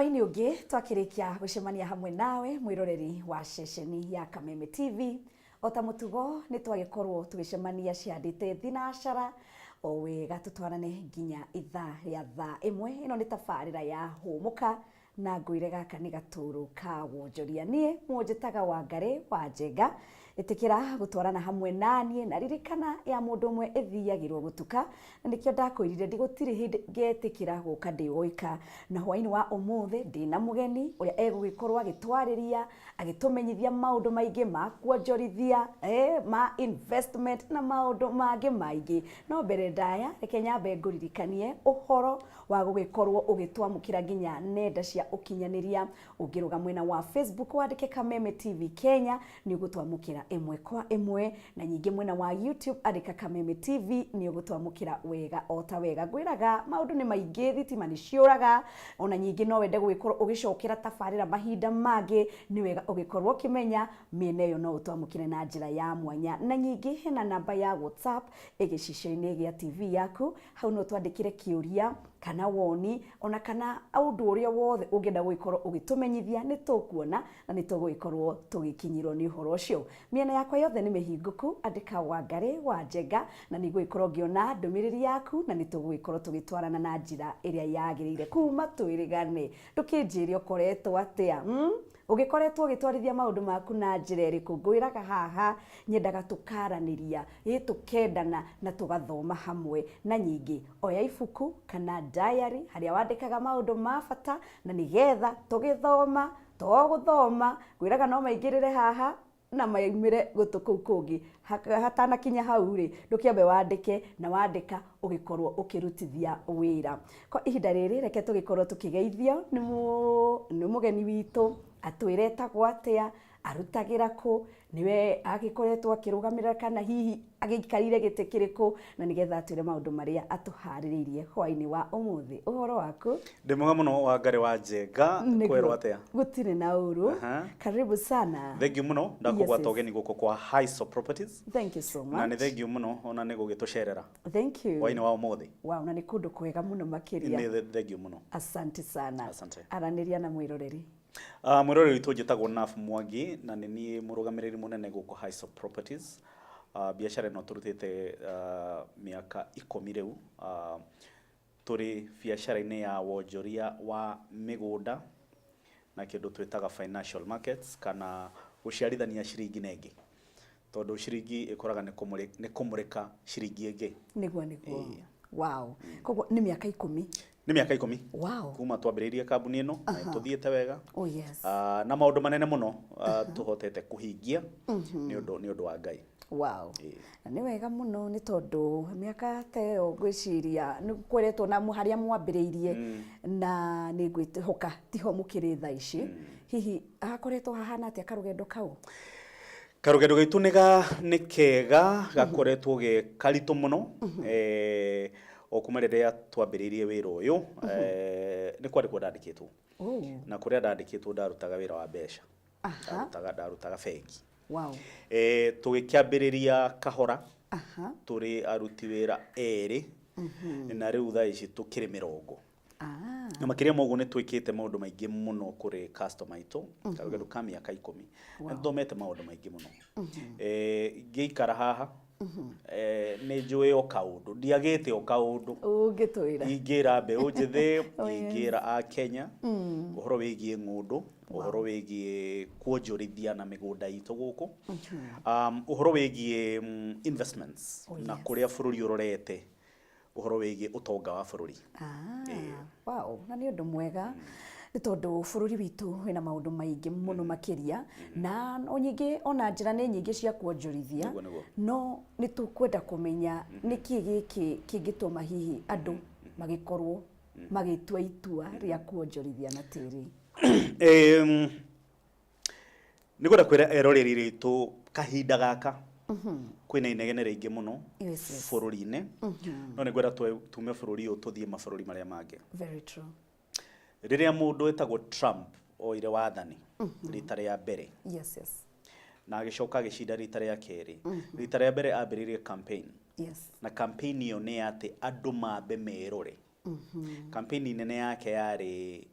Hwainĩ ũngĩ twakĩrĩkia gũcemania hamwe nawe mwĩroreri wa ceceni ya Kameme TV. O ta mũtugo nĩ twagĩkorwo tũgĩcemania cihandĩte thinacara o wega tũtwarane nginya ithaa rĩa thaa ĩmwe. Ĩno nĩ tabarĩra ya Hũmũka na ngwĩre gaka nĩ gatũrũ ka wonjoria. Niĩ mũnjĩtaga Wangarĩ wa Njenga. Ĩtĩkĩra gũtwarana hamwe naniĩ na ririkana ya mũndũ ũmwe ĩthiagĩrwo gũtuka na nĩkĩo ndakwĩrire ndigũtirĩ hĩndĩ ngetĩkĩra gũka ndĩ woika. Na hwainĩ wa ũmũthĩ ndĩna mũgeni ũrĩa egũgĩkorwo agĩtwarĩria agĩtũmenyithia maũndũ maingĩ ma kuonjorithia, ma investment na maũndũ mangĩ maingĩ. No mbere ndaya reke nyambe ngũririkanie ũhoro wa gũgĩkorwo ũgĩtwamũkĩra nginya nenda cia ũkinyanĩria. Ũngĩrũga mwena wa Facebook wandĩke Kameme TV Kenya nĩ ũgũtwamũkĩra ĩmwe kwa ĩmwe, na nyingĩ mwena wa YouTube andĩka Kameme TV nĩ ũgũtwamũkĩra wega o ta wega. Ngwĩraga maũndũ nĩ maingĩ, thitima nĩ ciũraga, ona nyingĩ no wende gũgĩkorwo ũgĩcokera tabarĩra mahinda mangĩ, nĩ wega ũgĩkorwo ũkĩmenya mĩena ĩyo no ũtwamũkĩre na njĩra ya mwanya. Na nyingĩ hena namba ya WhatsApp ĩ gĩcicio-inĩ gĩa TV yaku, hau no ũtwandĩkĩre kĩũria kana woni ona kana ũndũ ũrĩa wothe ũngĩenda gũgĩkorwo ũgĩtũmenyithia nĩ tũkuona na nĩ tũgũgĩkorwo tũgĩkinyĩrwo nĩ ũhoro ũcio. Mĩena yakwa yothe nĩ mĩhingũku, andĩka Wangarĩ wa Njenga na nĩ ngũgĩkorwo ngĩona ndũmĩrĩri yaku na nĩ tũgũgĩkorwo tũgĩtwarana na njĩra ĩrĩa yagĩrĩire kuma twĩrĩgane. Ndũkĩnjĩre ũkoretwo atĩa? Ũgĩkoretwo ũgĩtwarithia maũndũ maku na njĩra ĩrĩkũ? Ngwĩraga haha nyendaga tũkaranĩria, ĩ tũkendana na tũgathoma hamwe. Na nyingĩ oya ibuku kana diary harĩa wandĩkaga maũndũ ma bata na nĩgetha tũgĩthoma to gũthoma, ngwĩraga no maingĩrĩre haha na maumĩre gũtũ kũu kũngĩ. Hatanakinya hau rĩ, ndũkĩambe wandĩke na wandĩka ũgĩkorwo ũkĩrutithia wĩra. Kwa ihinda rĩrĩ reke tũgĩkorwo tũkĩgeithio nĩ mũgeni witũ, atwĩre etagwo atĩa, arutagĩra kũ, nĩwe agĩkoretwo akĩrũgamĩrĩra kana hihi agĩikarĩire gĩtĩ kĩrĩkũ, na nĩgetha atwĩre maũndũ marĩa atũharĩrĩirie hwaĩ-inĩ wa ũmũthĩ. Ũhoro waku? Ndĩ mwega mũno Wangarĩ wa Njenga, kwerwo atĩa? Gũtirĩ na ũru. Karibu sana. Thengiũ mũno ndakũgwata ũgeni gũkũ kwa Hiso Properties. Thank you so much. Na nĩ thengiũ mũno ona nĩ gũgĩtũcerera. Thank you. Hwaĩ-inĩ wa ũmũthĩ. Wow, na nĩ kũndũ kwega mũno makĩria. Nĩ thengiũ mũno. Asante sana. Asante. Aranĩria na mwĩroreri. Mwĩroreri witũ njĩtagwo Naf Mwangi na nĩ niĩ mũrũgamĩrĩri mũnene gũkũ Hiso Properties. Biacara ĩno tũrutĩte mĩaka 10 rĩu. Tũrĩ biacara-inĩ ya wonjoria wa mĩgũnda na kĩndũ twĩtaga financial markets kana gũciarithania ciringi na ĩngĩ. Tondũ ciringi ĩkoraga nĩ kũmũrĩka ciringi ĩngĩ. Nĩguo nĩguo. Wow. Koguo nĩ mĩaka 10. Nĩ mĩaka 10. Wow. Kuma twambĩrĩirie kambuni ĩno na tũthiĩte wega. Oh yes. Na maũndũ manene mũno tũhotete kũhingia nĩ ũndũ wa Ngai. Wow. Na nĩ wega mũno nĩ tondũ mĩaka ta ĩyo ngwĩciria nĩ kweretwo na harĩa mwambĩrĩirie na nĩ ngwĩhoka tiho mũkĩrĩ thaa ici. Hihi hakoretwo hahana atĩa karũgendo kau? Karũgendo gaitũ nĩ kega, gakoretwo ge karitũ mũno o kuma rĩrĩa twambĩrĩirie wĩra ũyũ nĩ kwandĩkwo ndandĩkĩtwo. Na kũrĩa ndandĩkĩtwo ndarutaga wĩra wa mbeca. Ndarutaga bengi. Wow. Tũgĩkĩambĩrĩria kahora tũrĩ aruti wĩra erĩ na rĩu thaa ici tũkĩrĩ 20. Na makĩria ma ũguo nĩ twĩkĩte maũndũ maingĩ mũno kũrĩ customer aitũ karũgendo ka mĩaka 10. Nĩ tũthomete maũndũ maingĩ mũno. Ngĩikara haha nĩ njũĩ o kaũndũ, ndiagĩte o kaũndũ. Ũngĩtwĩra. Ingĩra mbeũ njĩthĩ, ingĩra a Kenya ũhoro wĩgiĩ ng'ũndũ, ũhoro wĩgiĩ kuonjorithia na mĩgũnda itũ gũkũ, ũhoro wĩgiĩ investments na kũrĩa bũrũri ũrorete ũhoro wĩgiĩ ũtonga wa bũrũri. Wow, na nĩ ũndũ mwega nĩ tondũ bũrũri witũ wĩna maũndũ maingĩ mũno makĩria na o nyingĩ ona njĩra nĩ nyingĩ cia kuonjorithia no nĩ tũkwenda kũmenya nĩkĩ gĩkĩ kĩngĩtũma hihi andũ magĩkorwo magĩtua itua rĩa kuonjorithia na tĩri. Nĩ ngwenda kwĩra eroreri ritũ kahinda gaka kwĩna inegene rĩingĩ mũno bũrũri-inĩ, no nĩ ngwenda tume bũrũri ũyũ tũthiĩ mabũrũri marĩa mangĩ. Very true. Rĩrĩa mũndũ wĩtagwo Trump oire wathani rita rĩa mbere na agĩcoka agĩcinda rita rĩa kerĩ, rita rĩa mbere ambĩrĩirie campaign. Na campaign ĩyo nĩ atĩ andũ mambe merore. Campaign nene yake yarĩ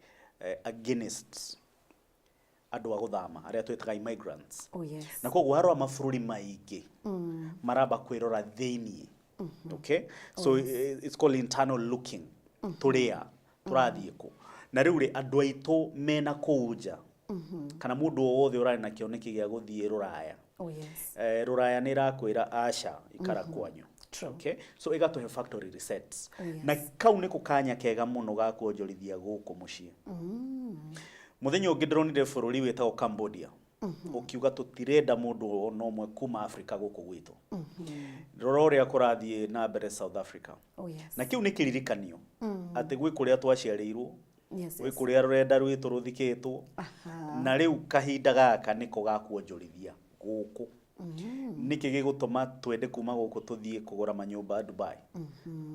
Against andũ a gũthama arĩa twĩtaga immigrants. Oh, yes. Na koguo harwa mabũrũri maingĩ maramba kwĩrora thĩiniĩ, okay? So it's called internal looking. Tũrĩa tũrathiĩ kũ na rĩu rĩ andũ aitũ mena kũu nja kana mũndũ o wothe ũrarĩ na kĩoneki gĩa gũthiĩ rũraya, rũraya nĩ ĩrakwĩra aca, ikara kwanyu. True. Okay? So ĩgatũhe factory resets. Oh, yes. Na kau nĩko kanya kega mũno ga kuonjorithia gũkũ mũciĩ. Mũthenya ũngĩ ndĩronire bũrũri wĩtagwo Cambodia ũkiuga tũtirenda mũndũ ona ũmwe kuma Africa gũkũ gwitũ. Rora ũrĩa kũrathiĩ na mbere South Africa. Oh, yes. Na kĩu nĩ kĩririkanio atĩ gwĩ kũrĩa twaciarĩirwo, gwĩ kũrĩa rũrenda rwitũ rũthikĩtwo. Na rĩu kahinda gaka nĩko ga kuonjorithia gũkũ. Nĩkĩ gĩgũtũma twende kuma gũkũ tũthiĩ kũgũra manyũmba Dubai,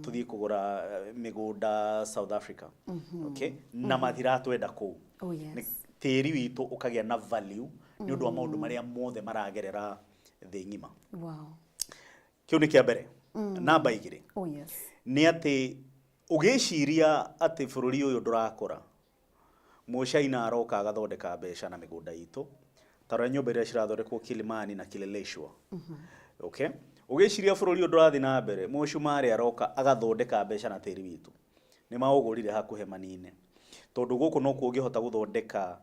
tũthiĩ kũgũra mĩgũnda South Africa, okay? Na matiratwenda kũu. Oh, yes. Tĩri witũ ũkagĩa na value nĩ ũndũ wa maũndũ marĩa mothe maragerera thĩ ng'ima. Kĩu nĩ kĩa mbere. Namba 2, Oh, yes. nĩ atĩ ũgĩciria atĩ bũrũri ũyũ ndũrakũra, mũcaina aroka agathondeka mbeca na mĩgũnda itũ, ta rora nyũmba iria cirathondekwo Kilimani na Kileleshwa, okay? Ũgĩciria bũrũri ũyũ ndũrathiĩ na mbere, mũcumarĩ aroka agathondeka mbeca na tĩri witũ. Nĩ maũgũrire hakuhĩ manine, tondũ gũkũ nokuo ũngĩhota gũthondeka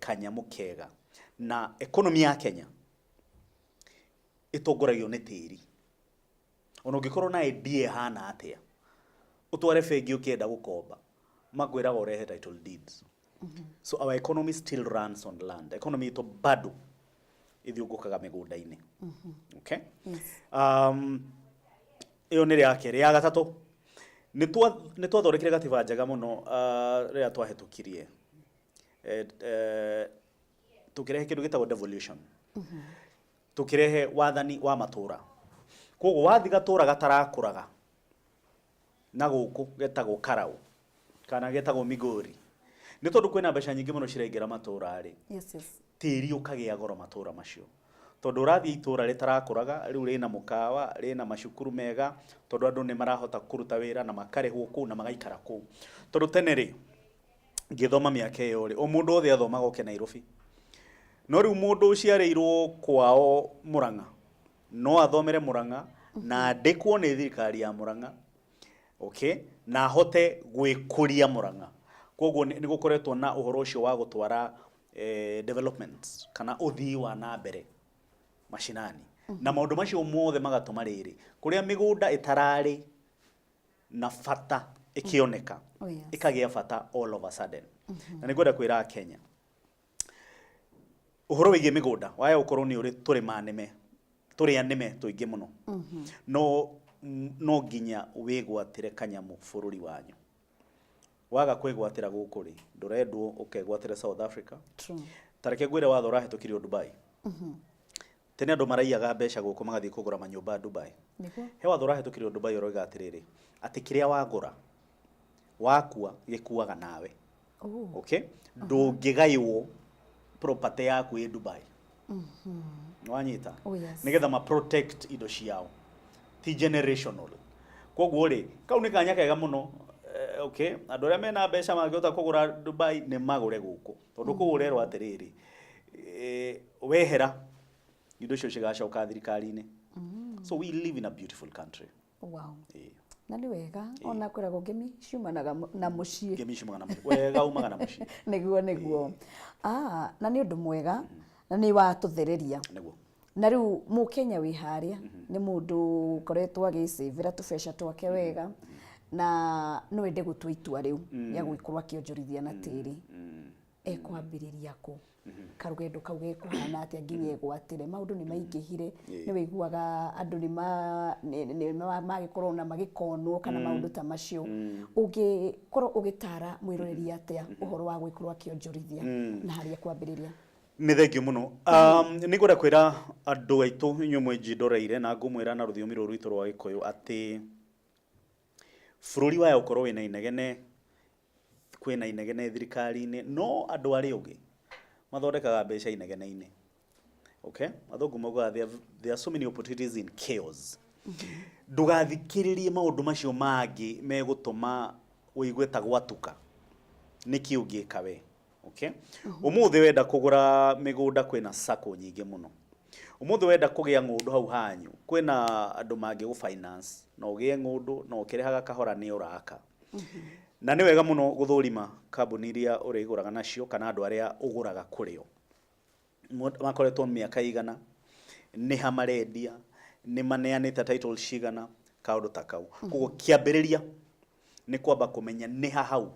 kanyamũ kega. Na economy ya Kenya ĩtongoragio nĩ tĩri. Ona ũngĩkorwo na idea ĩhana atĩa, ũtware bengi ũkĩenda gũkomba, makwĩraga ũrehe title deeds. So our economy still runs on land. Economy itũ bado ithiũngũkaga mĩgũnda-inĩ, okay? Yes. Ĩyo nĩ rĩa kerĩ. Ya gatatũ, nĩ twathondekire gatiba njega mũno rĩrĩa twahĩtũkirie, tũkĩrehe kĩndũ gĩtagwo devolution, tũkĩrehe wathani wa matũra. Koguo wathi gatũra gatarakũraga na gũkũ getagwo Karau kana getagwo Migori, nĩ tondũ kwĩna mbeca nyingĩ mũno ciraingĩra matũra rĩ, tĩri ũkagĩa goro matũra macio, tondũ ũrathiĩ itũra rĩtarakũraga rĩu rĩna mũkawa, rĩna macukuru mega, tondũ andũ nĩ marahota kũruta wĩra na makarĩhwo kũu na magaikara kũu. Tondũ tene rĩ, ngĩthoma mĩaka ĩyo rĩ, o mũndũ wothe athomaga oke Nairobi, no rĩu mũndũ ũciarĩirwo kwao Murang'a no athomere Murang'a na andĩkwo nĩ thirikari ya Murang'a, okay, na ahote gwĩkũria Murang'a. Koguo nĩ gũkoretwo na ũhoro ũcio wa gũtwara development kana ũthii wa na mbere mashinani, na maũndũ macio mothe magatũma rĩrĩ kũrĩa mĩgũnda ĩtararĩ na bata ĩkĩoneka, Oh, yes. ĩkagĩa bata all of a sudden. Na nĩ ngwenda kwĩra Kenya ũhoro wĩgiĩ mĩgũnda waya ũkorwo nĩ ũrĩ tũrĩma nĩme tũrĩa nĩme tũingĩ mũno, no nginya wĩgwatĩre kanyamũ bũrũri wanyu. Waga kwĩgwatĩra gũkũ rĩ, ndũrendwo ũkegwatĩre South Africa. True. Ta reke ngwĩre watho ũrahĩtũkirio Dubai. Tene andũ maraiyaga mbeca gũkũ magathiĩ kũgũra manyũmba Dubai. He watho ũrahĩtũkirio Dubai ũroiga atĩrĩrĩ, atĩ kĩrĩa wagũra wakua gĩkuaga nawe. Oh. Okay, ndũngĩgaywo property yaku ĩ Dubai. Nĩwanyita? Oh, yes. Nĩgetha ma protect indo ciao ti generational. Koguo rĩ, kau nĩ kanya kega mũno, okay, andũ arĩa mena mbeca mangĩhota kũgũra Dubai nĩ magũre gũkũ, tondũ kũu ũrerwo atĩrĩrĩ, wehera indo icio cigacoka thirikari-inĩ. So we live in a beautiful country. Wow. Na nĩ wega ona kwĩragwo ngemi ciumanaga na mũciĩ. Ngemi ciumanaga na mũciĩ, wega umaga na mũciĩ. Nĩguo. Ah, na nĩ ũndũ mwega na nĩ watũthereria. Nĩguo. Na rĩu mũkenya wĩ harĩa nĩ mũndũ ũkoretwo agĩcĩvĩra tũbeca twake wega na no ende gũtua itua rĩu rĩa gũgĩkorwo akĩonjorithia na tĩri, ekwambĩrĩria kũ? Karũgendo kau gekũhana atĩa nginya egwatĩre? Maũndũ nĩ maingĩhire, nĩ wĩiguaga andũ nĩ magĩkorwo na magĩkonwo kana maũndũ ta macio. Ũngĩkorwo ũgĩtara mwĩroreri atĩa ũhoro wa gwĩkorwo akĩonjorithia na harĩa kwambĩrĩria? Nĩ thengiũ mũno. Nĩ ngwenda kwĩra andũ aitũ inyuĩ mwĩnjindoreire, na ngũmwĩra na rũthiomi rũrũ rwitũ rwa Gĩkũyũ atĩ bũrũri waya ũkorwo wĩna inegene, kwĩna inegene thirikari-inĩ, no andũ arĩa ũngĩ mathondekaga mbeca inegene-inĩ, okay? Athũngũ maugaga there are so many opportunities in chaos. Ndũgathikĩrĩrie maũndũ macio mangĩ megũtũma ũigue ta gwatuka. Nĩkĩ ũngĩka we? Okay, ũmũthĩ wenda kũgũra mĩgũnda, kwĩna sacco nyingĩ mũno. Ũmũthĩ wenda kũgĩa ng'ũndũ hau hanyu, kwĩna andũ mangĩgũ finance na ũgĩe ng'ũndũ na ũkĩrĩhaga kahora nĩ ũraka. Na nĩ wega mũno gũthũrima kambuni iria ũrĩgũraga nacio kana andũ arĩa ũgũraga kũrĩ o. Makoretwo mĩaka igana, nĩ ha marendia, nĩ maneanĩte title cigana, kaũndũ ta kau. Koguo kĩambĩrĩria nĩ kwamba kũmenya nĩ ha hau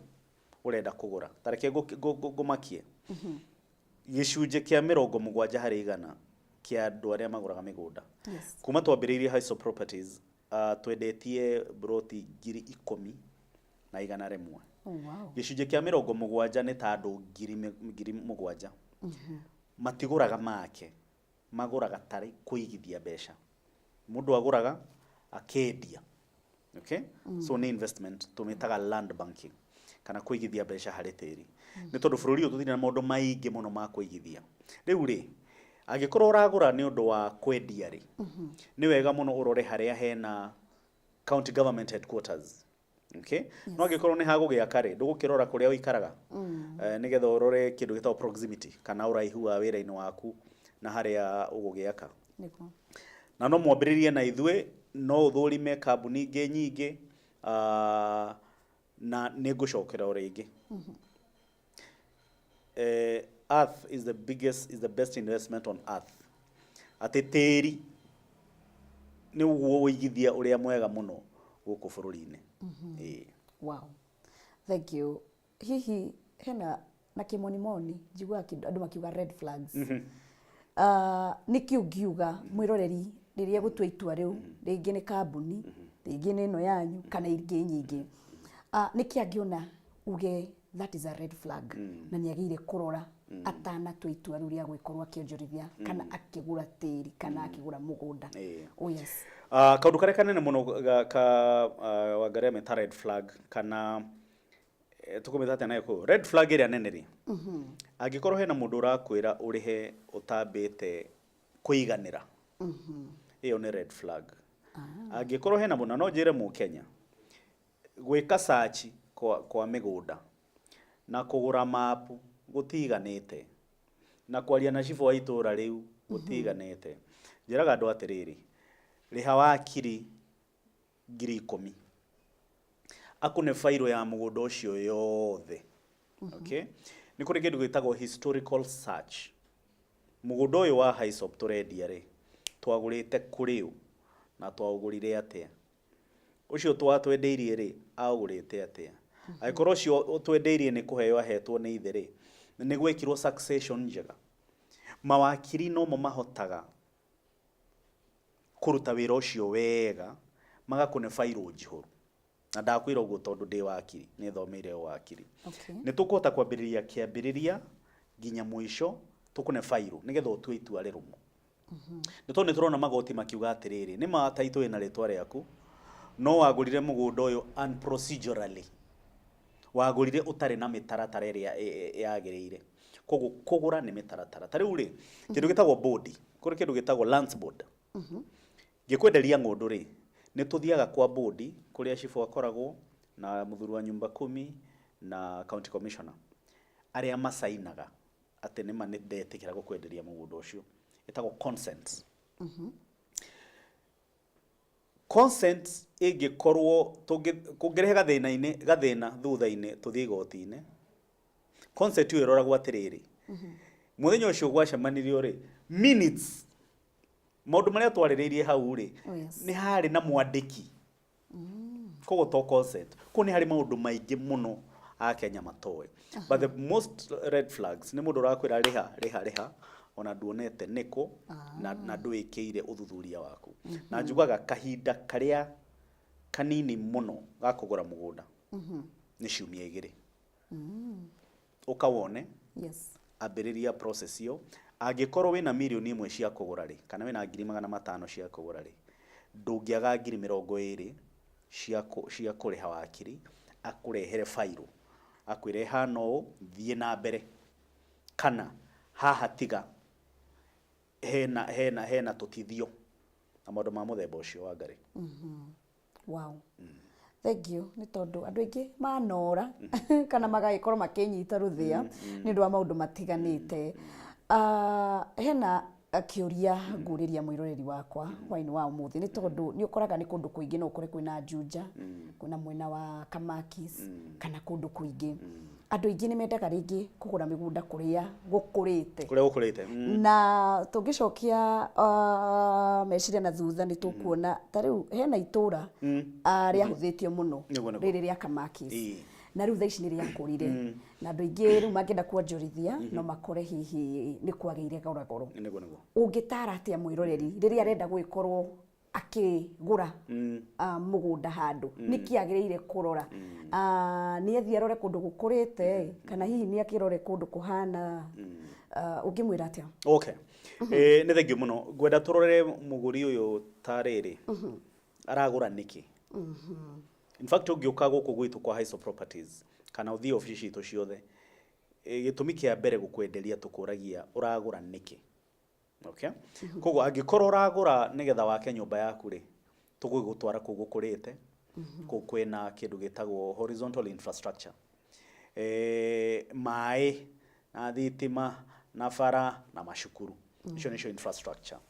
ũrenda kũgũra. Ta reke ngũmakie, gĩcunjĩ kĩa 70% kĩa andũ arĩa magũraga mĩgũnda, kuma twambĩrĩirie Highsop Properties, twendetie broti 10,100. Gĩcunjĩ kĩa 70 nĩ ta andũ 7,000 matigũraga make, magũraga tarĩ kũigithia mbeca. Mũndũ agũraga akendia, okay? So nĩ investment tũmĩtaga land banking kana kũigithia mbeca harĩ tĩri, nĩ tondũ bũrũri ũyũ tũtirĩ na maũndũ maingĩ mũno ma kũigithia. Rĩu rĩ, angĩkorwo ũragũra nĩ ũndũ wa kwendia rĩ, nĩ wega mũno ũrore harĩa hena county government headquarters, okay? No angĩkorwo nĩ hagũgĩaka rĩ, ndũgũkĩrora kũrĩa ũikaraga, nĩgetha ũrore kĩndũ gĩtagwo proximity kana ũraihu wa wĩra-inĩ waku na harĩa ũgũgĩaka. Na no mwambĩrĩrie na ithuĩ, no ũthũrime kambuni ingĩ nyingĩ, na nĩ ngũcokera o rĩngĩ. Earth is the biggest, is the best investment on earth, atĩ tĩri nĩ ũguo ũigithia ũrĩa mwega mũno gũkũ bũrũri-inĩ. Ĩĩ. Wow, thank you. Hihi hena na kĩmonimoni njiguaga andũ makiuga red flags, nĩkĩ ũngiuga mwĩroreri rĩrĩa gũtua itua rĩu, rĩngĩ nĩ kambuni, rĩngĩ nĩ ĩno yanyu kana ingĩ nyingĩ, nĩkĩ angĩona uge that is a red flag na nĩ agĩrĩire kũrora atanatua itua rĩu rĩa gwĩkorwo akĩonjorithia kana akĩgũra tĩri kana akĩgũra mũgũnda? Oh yes. Kaũndũ karĩa kanene mũno ka Wangarĩ ameta red flag kana tũkũmĩta atĩa na Gĩkũyũ? Red flag ĩrĩa nene rĩ, angĩkorwo hena mũndũ ũrakwĩra ũrĩhe ũtambĩte kũiganĩra, ĩyo nĩ red flag. Angĩkorwo hena mũndũ, na no njĩre mũkenya, gwĩka search kwa mĩgũnda na kũgũra mapu gũtiganĩte, na kwaria na cibũ wa itũra rĩu gũtiganĩte. Njĩraga andũ atĩrĩrĩ, rĩha wakiri 10,000 akũne bairũ ya mũgũnda ũcio yothe, okay? Nĩ kũrĩ kĩndũ gĩtagwo historical search. Mũgũnda ũyũ wa Highsop tũrendia rĩ, twagũrĩte kũrĩ ũ na twaũgũrire atĩa? Ũcio twatwendeirie rĩ, aũgũrĩte atĩa? Angĩkorwo ũcio ũtwendeirie nĩ kũheo ahetwo nĩ ithe rĩ, nĩ gwekirwo succession njega? Mawakiri nomo mahotaga kũruta wĩra ũcio wega, magakũne bairũ njihũru. Na ndakwĩra ũguo tondũ ndĩ wakiri, nĩ thomeire wakiri. Nĩ tũkũhota kwambĩrĩria kĩambĩrĩria nginya mũico, tũkũne bairũ nĩgetha ũtue itua rĩrũmu, nĩ tondũ nĩ tũrona magoti makiuga atĩrĩrĩ, nĩ ma title ĩna rĩtwa rĩaku, no wagũrire mũgũnda ũyũ unprocedurally, wagũrire ũtarĩ na mĩtaratara ĩrĩa yagĩrĩire. Koguo kũgũra nĩ mĩtaratara. Ta rĩu rĩ, kĩndũ gĩtagwo board, kũrĩ kĩndũ gĩtagwo lands board. Ngĩkwenderia ng'ũndũ rĩ, nĩ tũthiaga kwa board kũrĩa cibũ akoragwo na mũthuri wa nyumba kumi na county commissioner, arĩa macainaga atĩ nĩma nĩ ndetĩkĩra gũkwenderia mũgũnda ũcio. Ĩtagwo consent. Consent ĩngĩkorwo kũngĩrehe gathĩna-inĩ, gathĩna thutha-inĩ tũthiĩ igoti-inĩ, consent ĩyo ĩroragwo atĩrĩrĩ, mũthenya ũcio gwacemanirio rĩ, minutes, maũndũ marĩa twarĩrĩirie hau rĩ, nĩ harĩ na mwandĩki? Koguo to consent, koguo nĩ harĩ maũndũ maingĩ mũno akenya matoĩ. But the most red flags nĩ mũndũ ũrakwĩra rĩha, rĩha, rĩha, ona nduonete nĩkũ na ndwĩkĩire ũthuthuria waku. Na njugaga kahinda karĩa kanini mũno ga kũgũra mũgũnda nĩ ciumia 2. Ũkawone, ambĩrĩria process ĩyo. Angĩkorwo wĩna 1 mirioni cia kũgũra rĩ, kana wĩna 500,000 cia kũgũra rĩ, ndũngĩaga 20,000 cia kũrĩha wakiri akũrehere bairũ, akwĩre hana ũũ, thiĩ na mbere, kana haha tiga, hena tũtithio na maũndũ ma mũthemba ũcio, Wangarĩ. Wow. Thank you nĩ tondũ andũ aingĩ manora kana magagĩkorwo makĩnyita rũthĩa nĩ ũndũ wa maũndũ matiganĩte. Hena kĩũria ngũrĩria mwĩroreri wakwa hwainĩ wa ũmũthĩ, nĩ tondũ nĩ ũkoraga nĩ kũndũ kũingĩ, no ũkore kwĩna Juja, kwĩna mwena wa Kamakis, kana kũndũ kũingĩ. Andũ aingĩ nĩ mendaga rĩngĩ kũgũra mĩgũnda kũrĩa gũkũrĩte. Kũrĩa gũkũrĩte. Na tũngĩcokia meciria na thutha, nĩ tũkuona ta rĩu hena itũra rĩahũthĩtio mũno, Nĩguo, nĩguo. rĩrĩ rĩa Kamakis, na rĩu thaa ici nĩ rĩakũrire, na andũ aingĩ rĩu mangĩenda kuonjorithia no makore hihi nĩ kwagĩire goragoro. Nĩguo. Ũngĩtara atĩa mwĩroreri rĩrĩa arenda gũgĩkorwo akĩgũra mũgũnda handũ, nĩkĩ agĩrĩire kũrora? Nĩ athiĩ arore kũndũ gũkũrĩte, kana hihi nĩ akĩrore kũndũ kũhana? Ũngĩmwĩra atĩa? Okay, nĩ thengiũ mũno. Ngwenda tũrore mũgũri ũyũ ta rĩrĩ aragũra nĩkĩ. In fact, ũngĩũka gũkũ gwitũ kwa Hiso Properties kana ũthiĩ obici citũ ciothe, gĩtũmi kĩa mbere gũkwenderia tũkũragia ũragũra nĩkĩ. Okay, koguo angĩkorwo ũragũra nĩgetha wake nyũmba yaku rĩ, tũgũgũtwara kũu gũkũrĩte, kũu kwĩna kĩndũ gĩtagwo horizontal infrastructure, maĩ na thitima na bara na macukuru, icio nĩcio infrastructure.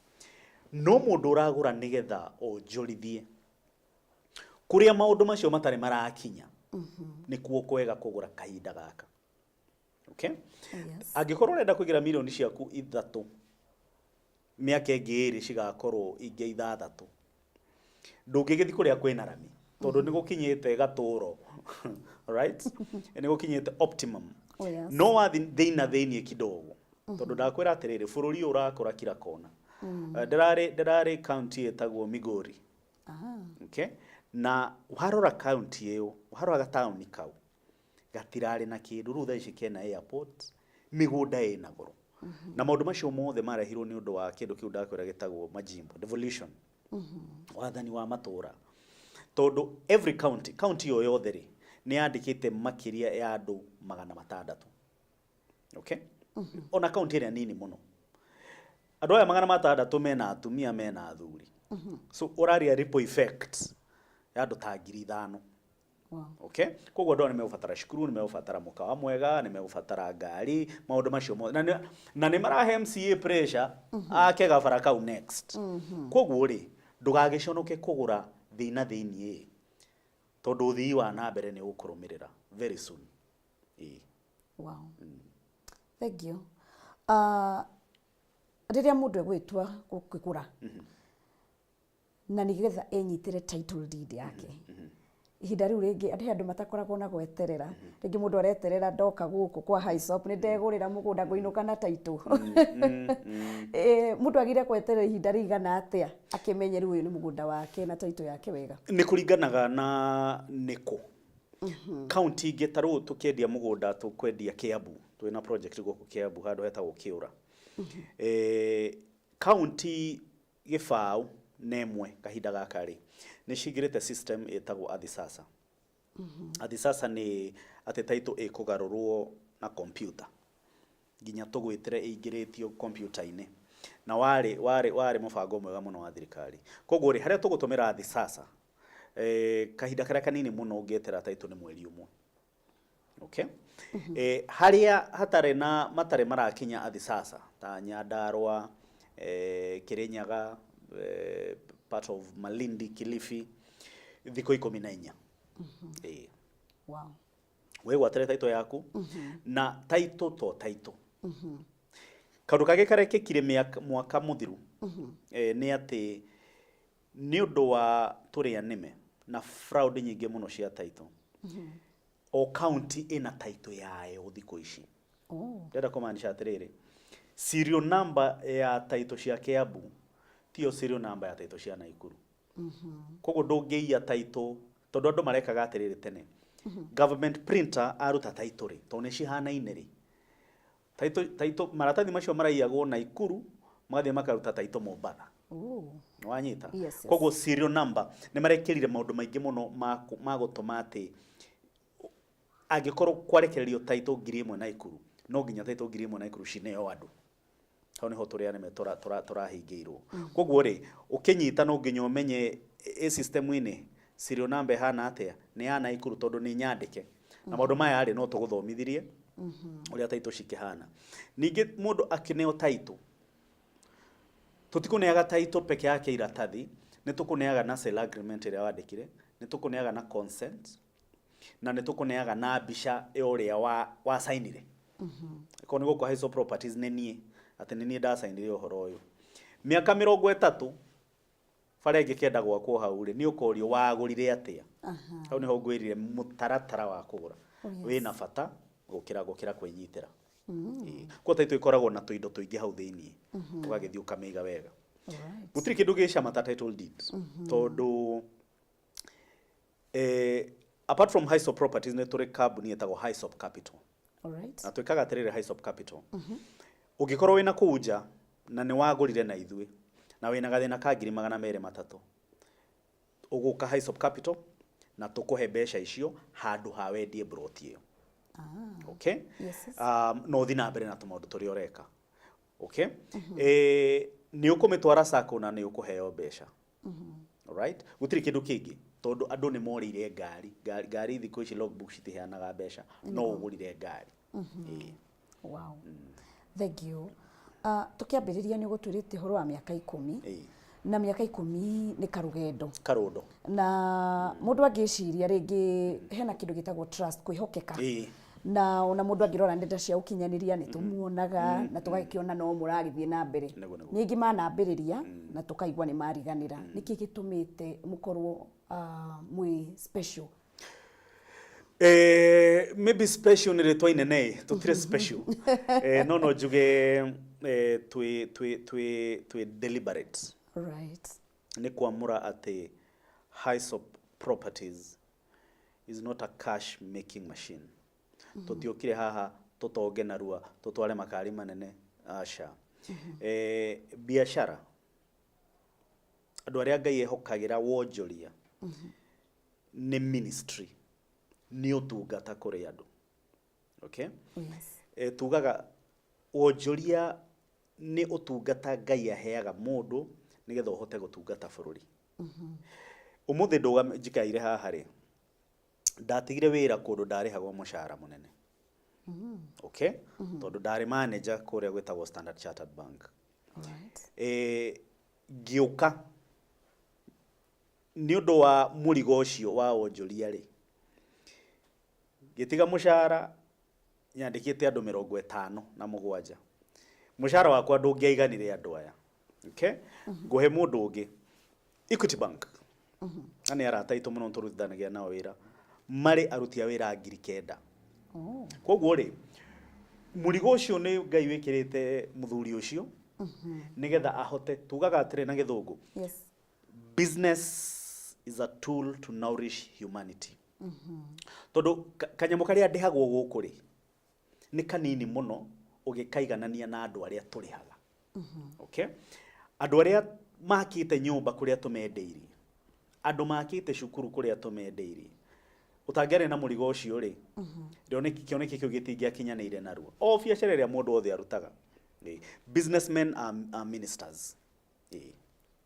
No mũndũ ũragũra nĩgetha onjorithie, kũrĩa maũndũ macio matarĩ marakinya nĩkuo kwega kũgũra kahinda gaka, okay? Yes. Angĩkorwo ũrenda kũigĩra mirioni ciaku 3, mĩaka ĩngĩ 2 cigakorwo ingĩ 6, ndũngĩgĩthiĩ kũrĩa kwĩna rami, tondũ nĩ gũkinyĩte gatũro, right, nĩ gũkinyĩte optimum. Oh, yes. No wathi thĩina thĩiniĩ kidogo, tondũ ndakwĩra atĩrĩrĩ, bũrũri ũyũ ũrakũra kila kona. Ndĩrarĩ county ĩtagwo Migori. Okay, na warora county ĩyo, warora gataũni kau gatirarĩ na kĩndũ, rĩu thaa ici kena airport, mĩgũnda ĩna goro, na maũndũ macio mothe marehirwo nĩ ũndũ wa kĩndũ kĩu ndakwĩra gĩtagwo majimbo devolution, wathani wa matũra, tondũ every county, county o yothe rĩ, nĩ yandĩkĩte makĩria ya andũ 600, okay? Ona county ĩrĩa nini mũno, andũ aya 600 mena atumia, mena athuri, so ũraria ripple effect ya andũ ta 5,000. Okay, koguo andũ aya nĩ megũbatara cukuru, nĩ megũbatara mũkawa mwega, nĩ megũbatara ngari, maũndũ macio mothe, na nĩ marahe MCA pressure ake gabara kau next. Koguo rĩ, ndũgagĩconoke kũgũra thĩna thĩiniĩ, tondũ ũthii wa na mbere nĩ ũgũkũrũmĩrĩra very soon. Ĩĩ. Wow. Thank you. Rĩrĩa mũndũ egwĩtua gũkĩgũra na nĩgetha enyitĩre title deed yake, ihinda rĩu rĩngĩ he andũ matakoragwo na gweterera. Rĩngĩ mũndũ areterera, ndoka gũkũ kwa Hisop nĩ ndegũrĩra mũgũnda, ngũinũka na title. Mũndũ agĩrĩire gweterera ihinda rĩigana atĩa akĩmenye rĩu ũyũ nĩ mũgũnda wake na title yake wega? Nĩ kũringanaga na nĩkũ. Kaunti ingĩ, ta rĩu tũkĩendia mũgũnda, tũkwendia Kiambu, twĩna project gũkũ Kiambu handũ hetagwo Kĩũra. Kaunti 24 kahinda gaka rĩ, nĩ cingĩrĩte system ĩtagwo Ardhi Sasa. Ardhi Sasa nĩ atĩ title ĩkũgarũrwo na computer, nginya tũgwĩtĩre ĩingĩrĩtio kompiuta-inĩ, na warĩ mũbango mwega mũno wa thirikari. Koguo rĩ, harĩa tũgũtũmĩra Ardhi Sasa, kahinda karĩa kanini mũno ũngĩetera title nĩ mweri 1, okay? Harĩa hatarĩ na matarĩ marakinya Ardhi Sasa, ta Nyandarua, Kirinyaga, part of Malindi, Kilifi, thikũ 14. Ĩĩ. Wĩgwatĩre title yaku, na title to title. Kaũndũ kangĩ karekĩkire mwaka mũthiru, nĩ atĩ nĩ ũndũ wa tũrĩa nĩme na fraud nyingĩ mũno cia title, o county ĩna title yayo thikũ ici. Ndĩrenda kũmaanisha atĩrĩrĩ, serial number ya title cia Kiambu tiyo serial number ya title cia Naikuru. Koguo ndũngĩiya title, tondũ andũ marekaga atĩrĩrĩ, tene government printer aruta title rĩ, tondũ nĩ cihanaine rĩ, title maratathi macio maraiyagwo Naikuru, magathiĩ makaruta title Mombatha. Wanyita? Yes. Koguo serial number nĩ marekĩrire maũndũ maingĩ mũno ma gũtũma atĩ angĩkorwo kwarekererio title 1,000 Naikuru, no nginya title 1,000 Naikuru cineo andũ. Hau nĩho tũrĩa nĩme tũrahingĩirwo. Koguo rĩ, ũkĩnyita no nginya ũmenye ĩ system-inĩ. Serial number ĩhana atĩa? Nĩ ya Naikuru tondũ nĩ nyandĩke. Na maũndũ maya rĩ, no tũgũthomithirie ũrĩa title cikĩhana. Ningĩ mũndũ akĩneo title, tũtikũneaga title peke yake iratathi, nĩ tũkũneaga na sale agreement ĩrĩa wandĩkire, nĩ tũkũneaga na consent, na nĩ tũkũneaga na mbica ya ũrĩa wa wacainire. Korwo nĩ gũkũ Hiso Properties nĩ niĩ, atĩ nĩ niĩ ndacainire ũhoro ũyũ. Mĩaka 30 bara ĩngĩkenda gwakwo hau rĩ, nĩ ũkorio wagũrire atĩa. Hau nĩho ngwĩrire mũtaratara wa kũgũra wĩna bata gũkĩra gũkĩra kwĩnyitĩra. Ĩĩ. Koguo title ĩkoragwo na tũindo tũingĩ hau thĩiniĩ, ũgagĩthiĩ ũkamĩiga wega. Gũtirĩ kĩndũ gĩ cama ta title deed, tondũ apart from Hisop Properties nĩ tũrĩ kambuni ĩtagwo Hisop Capital. Na twĩkaga atĩrĩrĩ Hisop Capital. Ũngĩkorwo wĩna kũu nja na nĩ wagũrire na ithuĩ na wĩna gathĩna ka 203,000, ũgũka Hisop Capital na tũkũhe mbeca icio handũ ha wendie mburoti ĩyo. Okay? Yes. Na ũthiĩ na mbere na tũmaũndũ tũrĩa ũreka. Okay? Nĩ ũkũmĩtwara sacco na nĩ ũkũheo mbeca. Alright? Gũtirĩ kĩndũ kĩngĩ tondũ andũ nĩ morĩire ngari. Ngari, ngari thikũ ici logbook citiheanaga mbeca, no ũgũrire ngari. Ĩĩ. Wow. Thank you. Tũkĩambĩrĩria nĩ ũgũtwĩrĩte ũhoro wa mĩaka 10. Ĩĩ. Na mĩaka 10 nĩ karũgendo. Karũndo. Na mũndũ angĩciria rĩngĩ hena kĩndũ gĩtagwo trust, kwĩhokeka. Ĩĩ. Na ona mũndũ angĩrora nenda cia ũkinyanĩria nĩ tũmuonaga na tũgakĩona no mũragĩthiĩ na mbere. Nĩguo, nĩguo. Ningĩ manambĩrĩria na tũkaigua nĩ mariganĩra. Nĩkĩ gĩtũmĩte mũkorwo mwĩ special? Maybe special nĩ rĩtwa inene, tũtirĩ special. No no njuge twĩ twĩ twĩ twĩ deliberate. Nĩ kwamũra atĩ Hisop Properties is not a cash making machine. Tũtiokire haha tũtonge narua, tũtware makari manene, aca. Biashara, andũ arĩa Ngai ehokagĩra wonjoria nĩ ministry, nĩ ũtungata kũrĩ andũ. Okay? Yes. Tugaga wonjoria nĩ ũtungata Ngai aheaga mũndũ nĩgetha ũhote gũtungata bũrũri. Ũmũthĩ ndũgame njikaire haha rĩ, ndatigire wĩra kũndũ ndarĩhagwo mũcara mũnene. Okay? Tondũ ndarĩ manager kũrĩa gwĩtagwo Standard Chartered Bank. Ngĩũka nĩ ũndũ wa mũrigo ũcio wa wonjoria rĩ, ngĩtiga mũcara nyandĩkĩte andũ 57. Mũcara wakwa ndũngĩaiganire andũ aya. Okay? Ngũhe mũndũ ũngĩ. Equity Bank. Na nĩ arata aitũ mũno tũrutithanagia nao wĩra. Marĩ aruti a wĩra 9,000. Koguo rĩ, mũrigo ũcio nĩ Ngai wĩkĩrĩte mũthuri ũcio nĩgetha ahote, tugaga atĩrĩ na gĩthũngũ. Yes. Business is a tool to nourish humanity. Tondũ kanyamũ karĩa ndĩhagwo gũkũ rĩ, nĩ kanini mũno ũgĩkaiganania na andũ arĩa tũrĩhaga. Okay? Andũ arĩa makĩte nyũmba kũrĩa tũmendeirie, andũ makĩte cukuru kũrĩa tũmendeirie, ũtangĩarĩ na mũrigo ũcio rĩ, kĩoneki kĩu gĩtingĩakinyanĩire narua. O biacara ĩrĩa mũndũ wothe arutaga. Businessmen are ministers.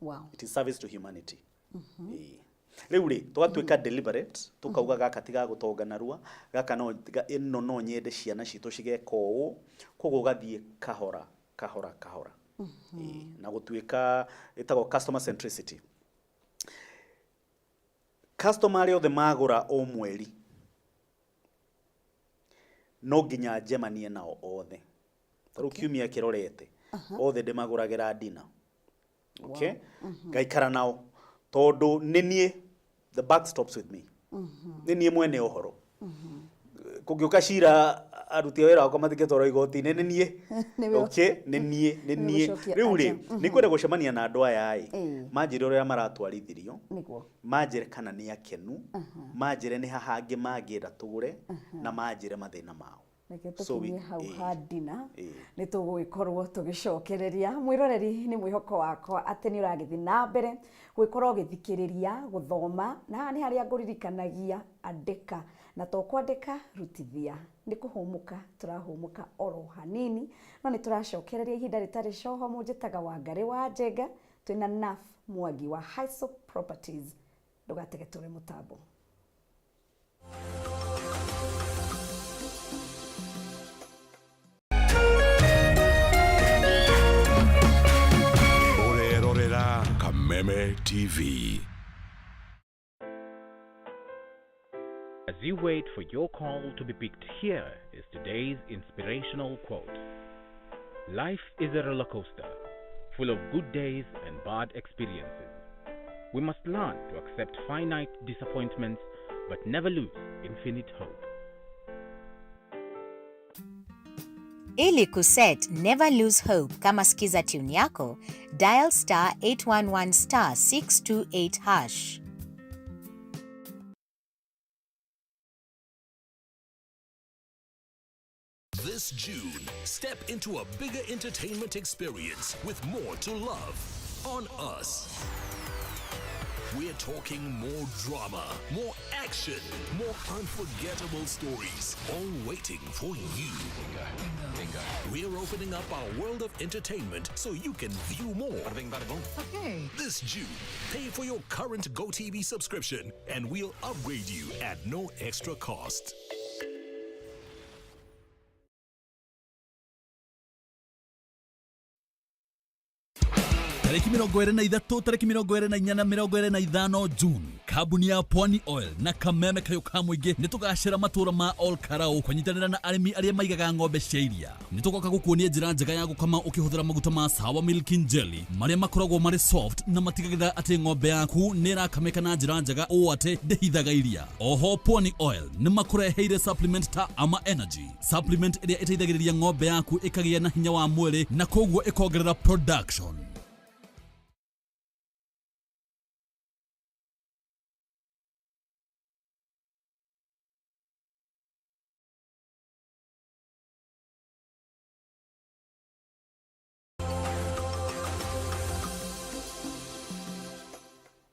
Wow. It is service to humanity. Rĩu rĩ, tũgatuĩka deliberate, tũkauga gaka ti ga gũtonga narua, gaka no, ĩno no nyende ciana citũ cigeka ũũ, koguo ũgathiĩ kahora, kahora, kahora. Na gũtuĩka, ĩtagwo customer centricity. Customer arĩa othe magũra o mweri, no nginya njemanie nao othe. Ta rĩu kiumia kĩrorete, othe ndĩmagũragĩra dinner. Okay? Ngaikara nao tondũ nĩ niĩ, the buck stops with me. Nĩ niĩ mwene ũhoro. Kũngĩũka cira aruti a wĩra wakwa matingĩtwarwo igoti-inĩ, nĩ niĩ. Okay? Nĩ niĩ, nĩ niĩ. Rĩu rĩ, nĩ ngwenda gũcemania na andũ aya ĩ, manjĩre ũrĩa maratwarithirio, manjĩre kana nĩ akenu, manjĩre nĩ ha hangĩ mangĩenda tũgũre, na manjĩre mathĩna mao. Reke tũkinye hau ha dina, nĩ tũgũgĩkorwo tũgĩcokereria. Mwĩroreri, nĩ mwĩhoko wakwa atĩ nĩ ũragĩthiĩ na mbere gũgĩkorwo ũgĩthikĩrĩria, gũthoma, na haha nĩ harĩa ngũririkanagia, andĩka, na to kwandĩka, rutithia. Nĩ kũhũmũka tũrahũmũka oro hanini, no nĩ tũracokereria ihinda rĩtarĩ coho. Mũnjĩtaga Wangarĩ wa Njenga, twĩna Naf Mwangi wa Hisop Properties. Ndũgatege tũre mũtambo. Ũrerorera Kameme TV. As you wait for your call to be picked, here is today's inspirational quote. Life is a roller coaster, full of good days and bad experiences. We must learn to accept finite disappointments, but never lose infinite hope. Ili kuset Never Lose Hope kama skiza tune yako, dial star 811 star 628 hash. This June, step into a bigger entertainment experience with more to love on us. We're talking more drama, more action, more unforgettable stories, all waiting for you. We're opening up our world of entertainment so you can view more. Okay. This June, pay for your current GoTV subscription and we'll upgrade you at no extra cost. Tarĩki 23, tarĩki 24 na 25 June, kambuni ya Pwani Oil na Kameme Kayũ ka Mũingĩ nĩ tũgacĩra matũra ma Ol Karau kũnyitanĩra na arĩmi arĩa maigaga ng'ombe cia iria. Nĩ tũgoka gũkuonia njĩra njega ya gũkama ũkĩhũthĩra maguta ma Sawa Milking Jelly marĩa makoragwo marĩ soft na matigagĩrĩra atĩ ng'ombe yaku nĩ ĩrakamĩka na njĩra njega ũũ atĩ ndĩhithaga iria. Oho Pwani Oil nĩ makũreheire supplement ta Ama Energy, supplement ĩrĩa ĩteithagĩrĩria ng'ombe yaku ĩkagĩa na hinya wa mwĩrĩ na koguo ĩkongerera production.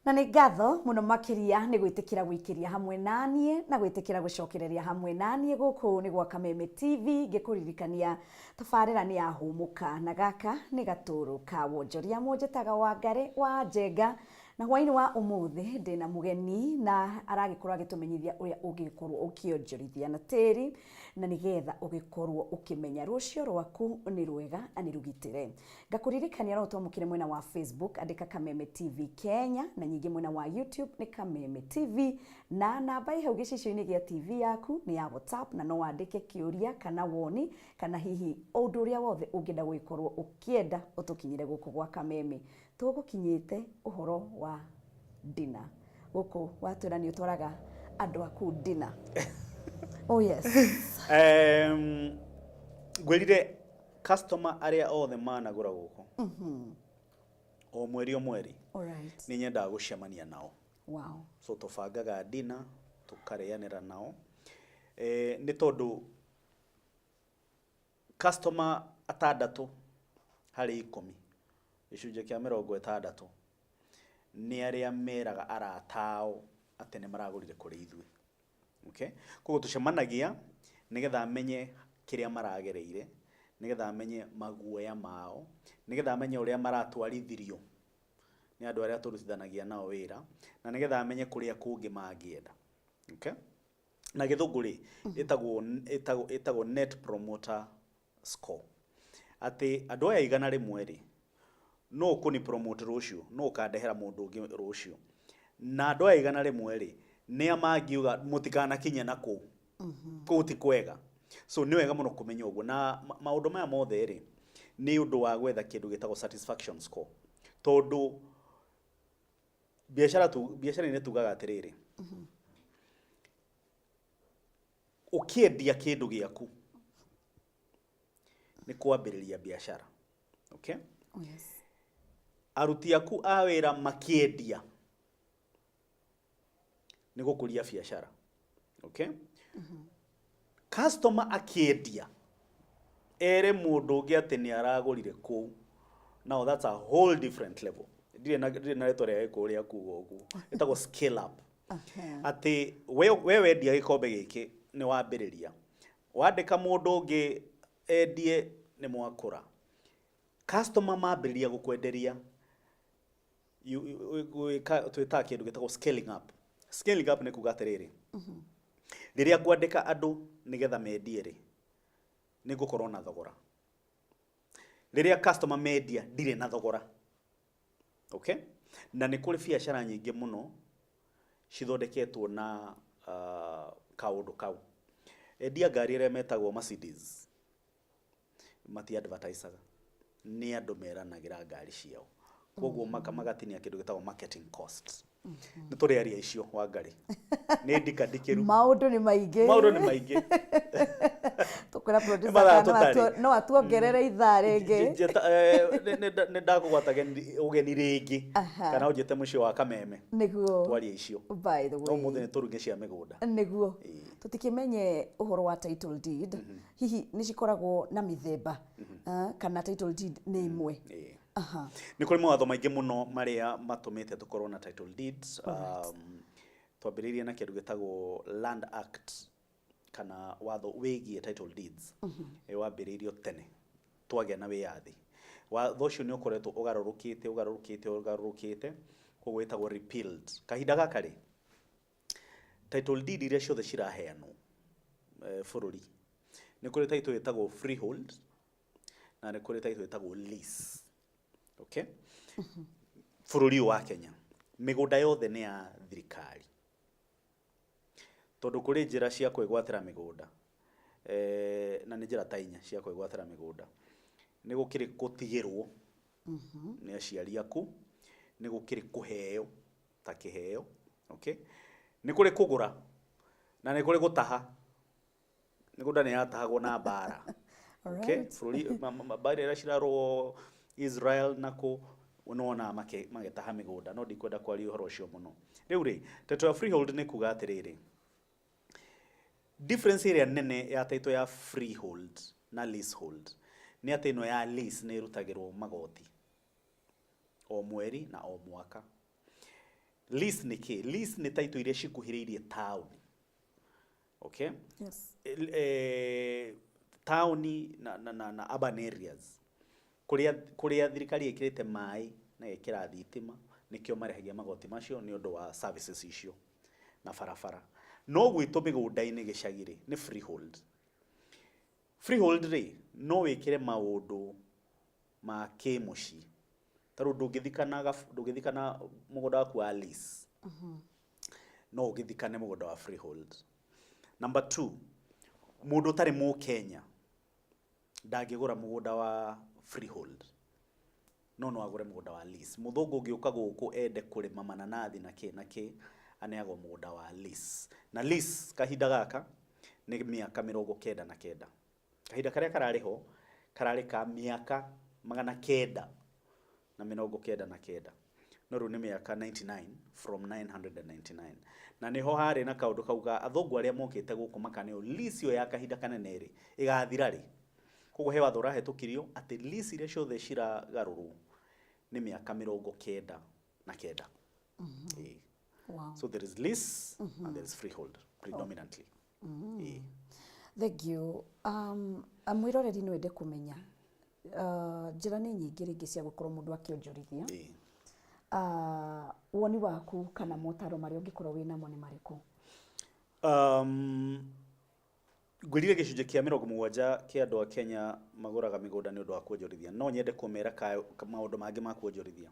Na nĩ ngatho mũno makĩria nĩ gwĩtĩkĩra gũikĩria hamwe naniĩ na gwĩtĩkĩra gũcokereria hamwe naniĩ gũkũ nĩ gwa Kameme TV. Ngĩkũririkania tabarĩra nĩ yahũmũka na gaka nĩ gatũrũ ka wonjoria mũnjĩtaga wa Ngarĩ wa Njenga. Na hwainĩ wa ũmũthĩ ndĩna mũgeni na aragĩkorwo agĩtũmenyithia ũrĩa ũngĩkorwo ũkĩonjorithia na tĩri na nĩgetha ũgĩkorwo ũkĩmenya rũciũ rwaku nĩ rwega na nĩ rũgitĩre. Ngakũririkania no ũtwamũkĩre mwena wa Facebook, andĩka Kameme TV Kenya, na nyingĩ mwena wa YouTube nĩ Kameme TV, na namba ĩ hau gĩcicio-inĩ gĩa TV yaku nĩ ya WhatsApp, na no wandĩke kĩũria kana woni kana hihi ũndũ ũrĩa wothe ũngĩenda gũgĩkorwo ũkĩenda ũtũkinyĩre gũkũ gwa Kameme. Tũgũkinyĩte ũhoro wa dinner gũkũ watwĩra nĩ ũtwaraga andũ aku dinner. Oh yes. Ngwĩrire customer arĩa othe managũra gũkũ o mweri o mweri, All right. nĩ nyendaga gũcemania nao. Wow. So tũbangaga dinner tũkarĩanĩra nao, nĩ tondũ customer atandatũ harĩ 10, gĩcunjĩ kĩa 60, nĩ arĩa meraga arata ao atĩ nĩ maragũrire kũrĩ ithuĩ. Okay? Koguo tũcemanagia nĩgetha amenye kĩrĩa maragereire, nĩgetha amenye maguoya mao, nĩgetha amenye ũrĩa maratwarithirio nĩ andũ arĩa tũrutithanagia nao wĩra, na nĩgetha amenye kũrĩa kũngĩ mangĩenda. Okay? Na gĩthũngũ rĩ, ĩtagwo net promoter score. Atĩ andũ aya 100 rĩ, no ũkũni promote rũciũ, no ũkandehera mũndũ ũngĩ rũciũ. Na andũ aya 100 rĩ, nĩa mangiuga mũtikanakinye na kũu. Kũu ti kwega. So nĩ wega mũno kũmenya ũguo. Na maũndũ maya mothe rĩ, nĩ ũndũ wa gwetha kĩndũ gĩtagwo satisfaction score. Tondũ biacara tu, biacara-inĩ tugaga atĩrĩrĩ, ũkĩendia kĩndũ gĩaku nĩ kwambĩrĩria biacara. Okay? Oh yes. Aruti aku a wĩra makĩendia nĩ gũkũria biacara. Okay? Customer akĩendia ere mũndũ ũngĩ atĩ nĩ aragũrire kũu. Now that's a whole different level. Ndirĩ na rĩtwa rĩa gĩkũyũ rĩa kuga ũguo. Ĩtagwo scale up. Atĩ we wendia gĩkombe gĩkĩ nĩ wambĩrĩria. Wandĩka mũndũ ũngĩ endie nĩ mwakũra. Customer mambĩrĩria gũkwenderia Gwĩka twĩtaga kĩndũ gĩtagwo scaling up. Scaling up nĩ kuga atĩrĩrĩ, rĩrĩa ngwandĩka andũ nĩgetha mendie rĩ, nĩ ngũkorwo na thogora. Rĩrĩa customer mendia, ndirĩ na thogora. Okay, na nĩ kũrĩ biacara nyingĩ mũno cithondeketwo na kaũndũ kau. Endia ngari arĩa metagwo Mercedes mati advertisaga, nĩ andũ meranagĩra ngari ciao, koguo magatinia kĩndũ gĩtagwo marketing cost. Nĩ tũrĩ aria icio, Wangari, nĩ ndikandikĩru. Maũndũ nĩ maingĩ. Maũndũ nĩ maingĩ. Tũkwĩra producer Mathaa kana tũtarĩ. no atuongerere ithaa rĩngĩ. Nĩ ndakũgwata ũgeni rĩngĩ kana ũnjĩte mũciĩ wa Kameme twarie icio. By the No way, mũthĩ nĩ tũruge cia mĩgũnda. Nĩguo tũtikĩmenye ũhoro wa title deed, hihi nĩ cikoragwo na mĩthemba, kana title deed nĩ ĩmwe? Ĩĩ. Nĩ kũrĩ mawatho maingĩ mũno marĩa matũmĩte tũkorwo na title deeds. Twambĩrĩirie na kĩndũ gĩtagwo Land Act, kana watho wĩgiĩ title deeds. Wambĩrĩirio tene twagĩa na wĩyathi. Watho ũcio nĩ ũkoretwo ũgarũrũkĩte, ũgarũrũkĩte, ũgarũrũkĩte, koguo wĩtagwo repealed. Kahinda gaka rĩ, title deed iria ciothe ciraheanwo bũrũri, nĩ kũrĩ title ĩtagwo freehold na nĩ kũrĩ title ĩtagwo lease. Okay, bũrũri ũyũ wa Kenya mĩgũnda yothe nĩ ya thirikari, tondũ kũrĩ njĩra cia kwĩgwatĩra mĩgũnda, na nĩ njĩra ta inya cia kwĩgwatĩra mĩgũnda. Nĩ gũkĩrĩ gũtigĩrwo nĩ aciari aku, nĩ gũkĩrĩ kũheo ta kĩheo, okay, nĩ kũrĩ kũgũra, na nĩ kũrĩ gũtaha. Mĩgũnda nĩ yatahagwo na mbara. Okay, bũrũri mbara iria cirarũo Israel na kũ, nĩwonaga magĩtaha mĩgũnda, no ndikwenda kwaria ũhoro ũcio mũno rĩu rĩ. Title ya freehold nĩ kuga atĩrĩrĩ, difference ĩrĩa nene ya title ya freehold na leasehold nĩ atĩ ĩno ya lease nĩ ĩrutagĩrwo magoti o mweri na o mwaka. Lease nĩ kĩ? Lease nĩ title iria cikuhĩrĩirie taũni, okay? Yes. Taũni na urban areas kũrĩa thirikari ĩkĩrĩte maĩ na ĩkĩra thitima, nĩkĩo marĩhagia magoti macio nĩ ũndũ wa services icio na barabara. No gwitũ mĩgũnda-inĩ gĩcagi rĩ, nĩ freehold. Freehold rĩ, no wĩkĩre maũndũ ma kĩmũciĩ. Ta rĩu ndũngĩthikana mũgũnda waku wa lease, no ũgĩthikane mũgũnda wa freehold. Number two, mũndũ ũtarĩ mũkenya ndangĩgũra mũgũnda wa freehold, no agũre mũgũnda wa lease. Mũthũngũ ũngĩũka gũkũ ende kũrĩma mananathi na kĩ na kĩ, aneagwo mũgũnda wa lease. Na lease kahinda gaka nĩ mĩaka 99. Kahinda karĩa kararĩ ho kararĩ ka mĩaka 999, no rĩu nĩ mĩaka 99 from 999. Na nĩho harĩ na kaũndũ kau ga athũngũ arĩa mokĩte gũkũ makaneo lease ĩyo ya kahinda kanene rĩ, ĩgathira rĩ. Koguo he watho ũrahĩtũkirio atĩ lease iria ciothe ciragarũrwo nĩ mĩaka 99. Ĩĩ. So there is lease and there is freehold predominantly. Ĩĩ. Thank you. Mwĩroreri no ende kũmenya, njĩra nĩ nyingĩ rĩngĩ cia gũkorwo mũndũ akĩonjorithia. Woni waku kana motaro marĩa ũngĩkorwo wĩ namo nĩ marĩkũ? Ngwĩrire gĩcunjĩ kĩa 70 kĩa andũ a Kenya magũraga mĩgũnda nĩ ũndũ wa kuonjorithia. No nyende kũmera maũndũ mangĩ ma kuonjorithia.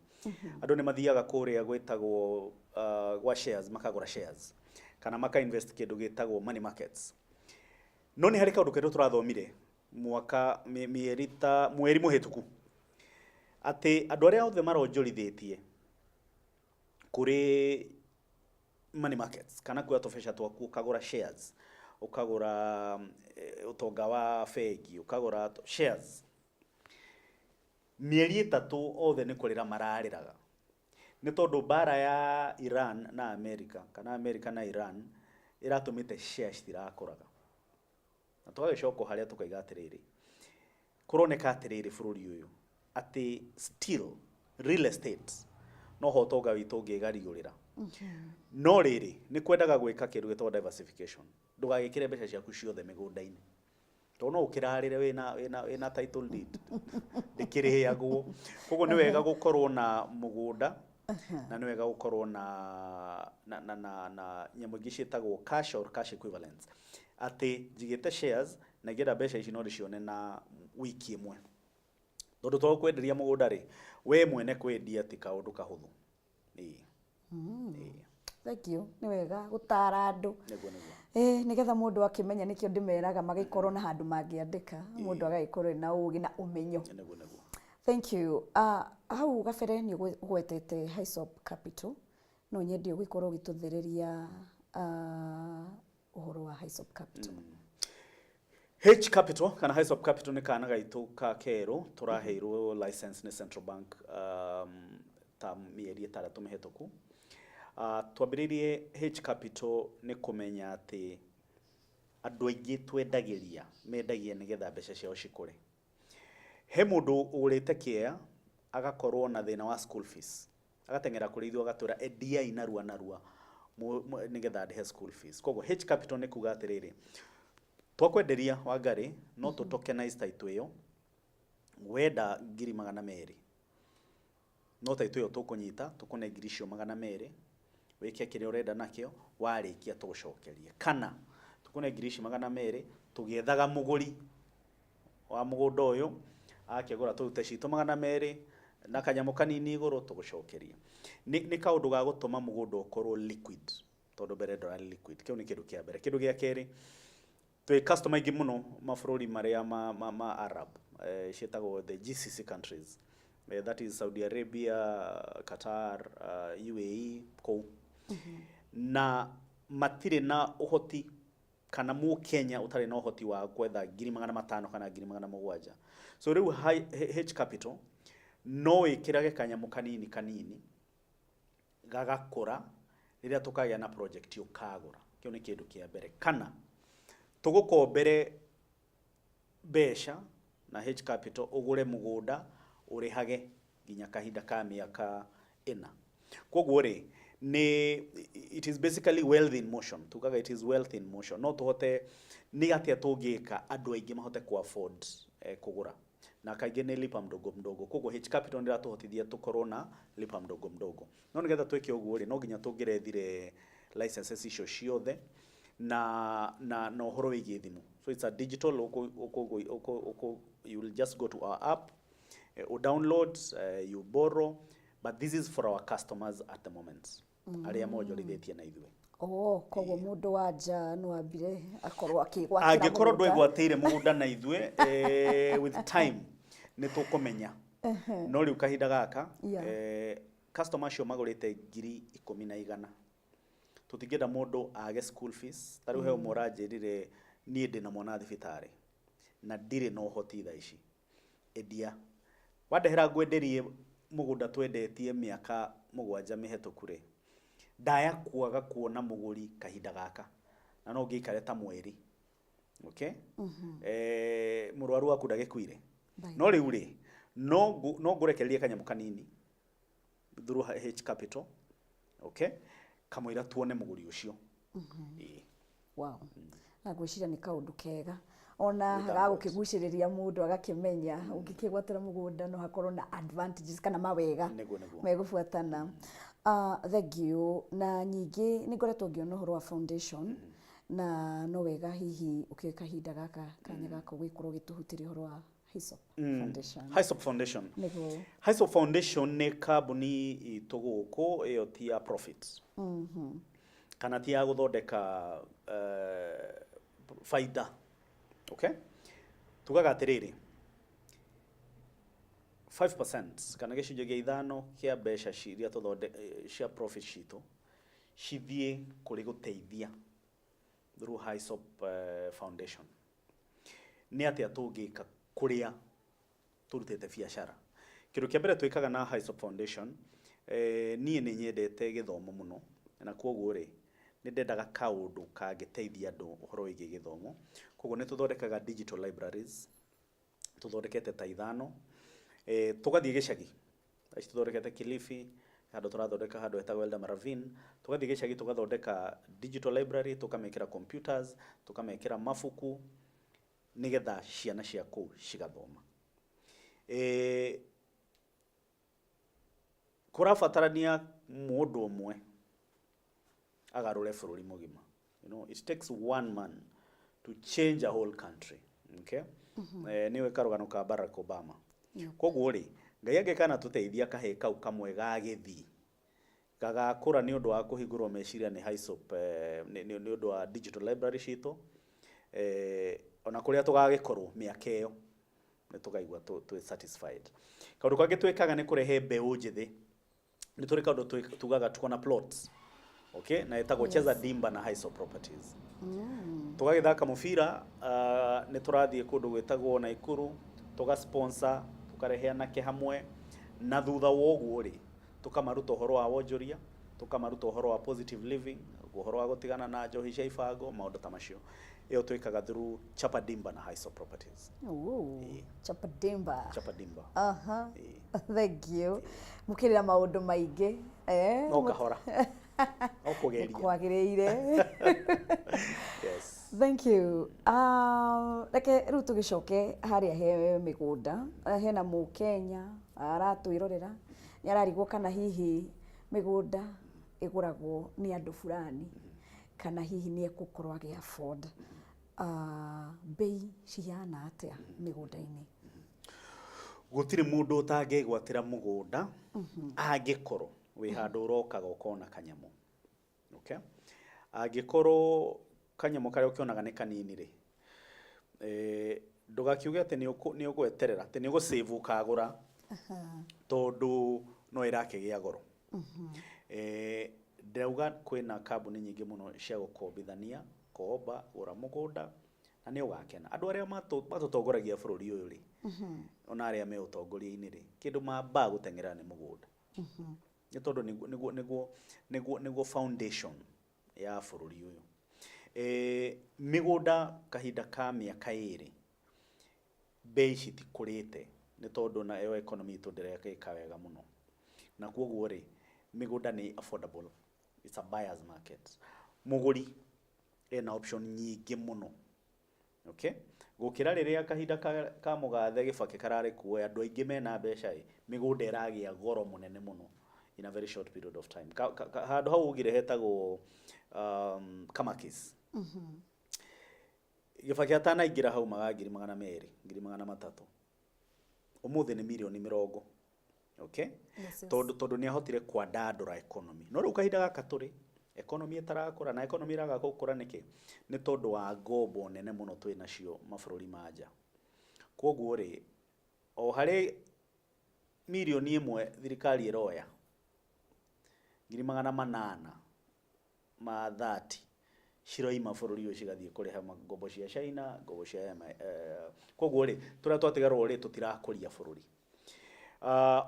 Andũ nĩ mathiaga kũrĩa gwĩtagwo gwa shares, makagũra shares kana maka invest kĩndũ gĩtagwo money markets. No nĩ harĩ kaũndũ kerũ tũrathomire mwaka mĩeri ta mweri mũhĩtũku, atĩ andũ arĩa othe maronjorithĩtie kũrĩ money markets, kana kuoya tũbeca twaku ũkagũra shares, ũkagũra ũtonga wa bengi, ũkagũra shares, mĩeri 3 othe nĩ kũrĩra mararĩraga, nĩ tondũ mbara ya Iran na America, kana America na Iran, ĩratũmĩte shares citirakũraga. Na tũgagĩcoka harĩa tũkaiga atĩrĩrĩ, kũroneka atĩrĩrĩ bũrũri ũyũ atĩ still real estate no ho ũtonga witũ ũngĩgariũrĩra. No rĩrĩ, nĩ kwendaga gwĩka kĩndũ gĩtagwo diversification. Ndũgagĩkĩre mbeca ciaku ciothe mĩgũnda-inĩ, tondũ no ũkĩrarĩre wĩna title deed ndĩkĩrĩagwo. Koguo nĩ wega gũkorwo na mũgũnda. Na nĩ wega gũkorwo na nyamũ ingĩ ciĩtagwo cash or cash equivalents, atĩ njigĩte shares na ingĩenda mbeca ici no ndĩcione na wiki ĩmwe, tondũ to kwenderia mũgũnda rĩ, we mwene kwendia ti kaũndũ kahũthũ. Ĩĩ. Ĩĩ. Thank you, nĩ wega gũtara andũ. Nĩguo. Ĩĩ, nĩgetha mũndũ akĩmenya nĩkĩo ndĩmeraga magĩkorwo na handũ mangĩandĩka, mũndũ agagĩkorwo ena ũgĩ na ũmenyo. Nĩguo. Thank you. Hau gabere nĩ ũgwetete Hyssop Capital, no nyende ũgĩkorwo ũgĩtũthereria ũhoro wa Hyssop Capital. H Capital kana Hyssop Capital nĩ kana gaitũ ka kerũ tũraheirwo license nĩ Central Bank ta mĩeri 6 mĩhetũku. Twambĩrĩirie H Capital nĩ kũmenya atĩ andũ aingĩ twendagĩria mendagia nĩgetha mbeca ciao cikũre. He mũndũ ũgũrĩte kĩea agakorwo na thĩna wa school fees, agateng'era kũrĩ ithuĩ agatwĩra, "Endiai narua narua nĩgetha ndĩhe school fees." Koguo H Capital nĩ kuga atĩrĩrĩ, twakwenderia Wangari, no tũ tokenize title ĩyo. Wenda 200,000, no title ĩyo tũkũnyita, tũkũne ngiri icio 200, wĩke kĩrĩa ũrenda nakĩo, warĩkia tũgũcokerie, kana tũkũne ngiri ici 200 tũgĩethaga mũgũri wa mũgũnda ũyũ, akĩgũra tũrute citũ 200 na kanyamũ kanini igũrũ tũgũcokerie. Nĩ kaũndũ ga gũtũma mũgũnda ũkorwo liquid, tondũ mbere ndũrarĩ liquid. Kĩu nĩ kĩndũ kĩa mbere. Kĩndũ gĩa kerĩ, twĩ customer aingĩ mũno mabũrũri marĩa ma Arab, ciĩtagwo the GCC countries, that is Saudi Arabia, Qatar, UAE kũu, na matirĩ na ũhoti, kana mũkenya ũtarĩ na ũhoti wa gwetha 500,000 kana 700,000. So rĩu H Capital no ĩkĩrage kanyamũ kanini kanini gagakũra, rĩrĩa tũkagĩa na project ũkagũra. Kĩu nĩ kĩndũ kĩa mbere. Kana tũgũkombere mbeca na H Capital, ũgũre mũgũnda, ũrĩhage nginya kahinda ka mĩaka 4. Koguo rĩ, nĩ it is basically wealth in motion. Tugaga it is wealth in motion. No tũhote nĩ atĩa tũngĩka andũ aingĩ mahote ku afford kũgũra, na kaingĩ nĩ lipa mdogo mdogo. Koguo H Capital nĩ ĩratũhotithia tũkorwo na lipa mdogo mdogo. No nĩgetha twĩke ũguo rĩ, no nginya tũngĩrethire licenses icio ciothe na ũhoro wĩgiĩ thimũ. So it's a digital ũkũ, you will just go to our app, download, you borrow, but this is for our customers at the moment, arĩa monjorithĩtie na ithuĩ. Oh, koguo mũndũ wa nja no ambire akorwo akĩgwatĩra Angĩkorwo mũgũnda. Ndwĩgwatĩire mũgũnda na ithuĩ, with time nĩ tũkũmenya, no rĩu kahinda gaka, customer acio magũrĩte 10,100, tũtingĩenda mũndũ age school fees. Ta rĩu he ũmwe ũranjĩrire, "Niĩ ndĩna mwana thibitarĩ na ndirĩ na ũhoti thaa ici, endia." Wandehera ngwenderie mũgũnda twendetie mĩaka 7 mĩhetũku rĩ, ndaya kwaga kuona mũgũri kahinda gaka, na no ngĩikare ta mweri, okay? Mũrwaru waku ndagĩkuire. No rĩu rĩ, no ngũrekererie kanyamũ kanini through H Capital, okay, kamũira tuone mũgũri ũcio. Ĩĩ. Wow, na ngwĩciria nĩ kaũndũ kega ona Without gagũkĩgucĩrĩria mũndũ agakĩmenya ũngĩkĩgwatĩra mũgũnda no hakorwo na advantages kana mawega Nĩguo. megũbuatana. Thank you. Na ningĩ nĩ ngoretwo ngĩona ũhoro wa foundation, na no wega hihi ũkĩoe kahinda gaka, kanya gaka, ũgĩkorwo ũgĩtũhutĩria ũhoro wa Hyssop Foundation. Hyssop Foundation. Nĩguo. Hyssop Foundation nĩ kambuni itũ gũkũ, ĩyo ti ya profit kana ti ya gũthondeka baida, okay? Tugaga atĩrĩrĩ, 5% kana gĩcunjĩ gĩa ithano kĩa mbeca iria cia profit citũ cithiĩ kũrĩ gũteithia through Hyssop Foundation. Nĩ atĩa tũngĩka kũrĩa tũrutĩte biacara? Kĩndũ kĩa mbere twĩkaga na Hyssop Foundation, niĩ nĩ nyendete gĩthomo mũno, na koguo rĩ, nĩ ndendaga kaũndũ kangĩteithia andũ ũhoro wĩgiĩ gĩthomo. Koguo nĩ tũthondekaga digital libraries, tũthondekete ta ithano, tũgathiĩ gĩcagi. Thaa ici tũthondekete Kilifi, handũ tũrathondeka handũ hetagwo Eldama Ravine. Tũgathiĩ gĩcagi, tũgathondeka digital library, tũkamĩkĩra computers, tũkamekĩra mabuku nĩgetha ciana cia kũu cigathoma. Kũrabatarania mũndũ ũmwe agarũre bũrũri mũgima. It takes one man to change a whole country. Okay? Nĩwe karũgano ka Barack Obama. Koguo rĩ, Ngai angĩkana tũteithia kahĩĩ kau kamwe ga gĩthii gagakũra nĩ ũndũ wa kũhingũrwo meciria nĩ HISOP, nĩ ũndũ wa digital library citũ, ona kũrĩa tũgagĩkorwo mĩaka ĩyo nĩ tũkaigua twĩ satisfied. Kaũndũ kangĩ twĩkaga nĩ kũrehe mbeũ njĩthĩ. Nĩ tũrĩ kaũndũ tugaga tuko na plots. Okay, na ĩtagwo Cheza Dimba na HISOP Properties. Tũgagĩthaka mũbira, nĩ tũrathiĩ kũndũ gwĩtagwo Naikuru, tũga sponsor, tũkarehe anake hamwe, na thutha wa ũguo rĩ, tũkamaruta ũhoro wa wonjoria, tũkamaruta ũhoro wa positive living, ũhoro wa gũtigana na njohi cia ibango, maũndũ ta macio. Ĩyo twĩkaga through Chapa Dimba na HISOP Properties. Ooh, Chapa Dimba. Chapa Dimba. Aha. Thank you. Mũkĩrĩ na maũndũ maingĩ. No kahora. No kũgeria. Kwagĩrĩire. Yes. Thank you. Reke rĩu tũgĩcoke harĩa he mĩgũnda. Hena mũkenya aratwĩrorera, nĩ ararigwo kana hihi mĩgũnda ĩgũragwo nĩ andũ fulani kana hihi nĩ egũkorwo agĩ afford. Bei cihana atĩa mĩgũnda-inĩ? Gũtirĩ mũndũ ũtangĩgwatĩra mũgũnda angĩkorwo wĩ handũ ũrokaga ũkona kanyamũ. Okay? Angĩkorwo kanyamũ karĩa ũkĩonaga nĩ kanini rĩ, ndũgakiuge atĩ nĩ ũgweterera atĩ nĩ ũgũ-save ũkagũra, tondũ no ĩrakĩgĩa goro. Ndĩrauga kwĩna kambuni nyingĩ mũno cia gũkombithania, komba, gũra mũgũnda na nĩ ũgakena. Andũ arĩa matũtongoragia bũrũri ũyũ rĩ, ona arĩa me ũtongoria-inĩ rĩ, kĩndũ mambaga gũteng'erera nĩ mũgũnda. Nĩ tondũ nĩguo foundation ya bũrũri ũyũ. Mĩgũnda kahinda ka mĩaka 2 bei citikũrĩte nĩ tondũ nayo economy itũ ndĩreka wega mũno. Na koguo rĩ, mĩgũnda nĩ affordable. It's a buyer's market. Mũgũri ena option nyingĩ mũno. Okay? Gũkĩra rĩrĩa kahinda ka mũgathe Gĩbakĩ kararĩ kuo, andũ aingĩ mena mbeca ĩ, mĩgũnda ĩragĩa goro mũnene mũno in a very short period of time. Handũ hau ugire hetagwo Kamakis. Gĩbakĩ atanaingĩra hau maga 200,000, 300,000. Ũmũthĩ nĩ mirioni 20. Okay? Yes. Tondũ nĩ ahotire kwandandũra economy. No rĩu kahinda gaka tũrĩ, economy ĩtarakũra, na economy ĩraga gũkũra nĩkĩ? Nĩ tondũ wa ngombo nene mũno twĩ nacio mabũrũri ma nja. Koguo rĩ, o harĩ 1 mirioni thirikari ĩroya, 830,000 ciroima bũrũri ũyũ cigathiĩ kũrĩha ngombo cia China, ngombo cia koguo rĩ, tũrĩa twatigarwo rĩ, tũtirakũria bũrũri.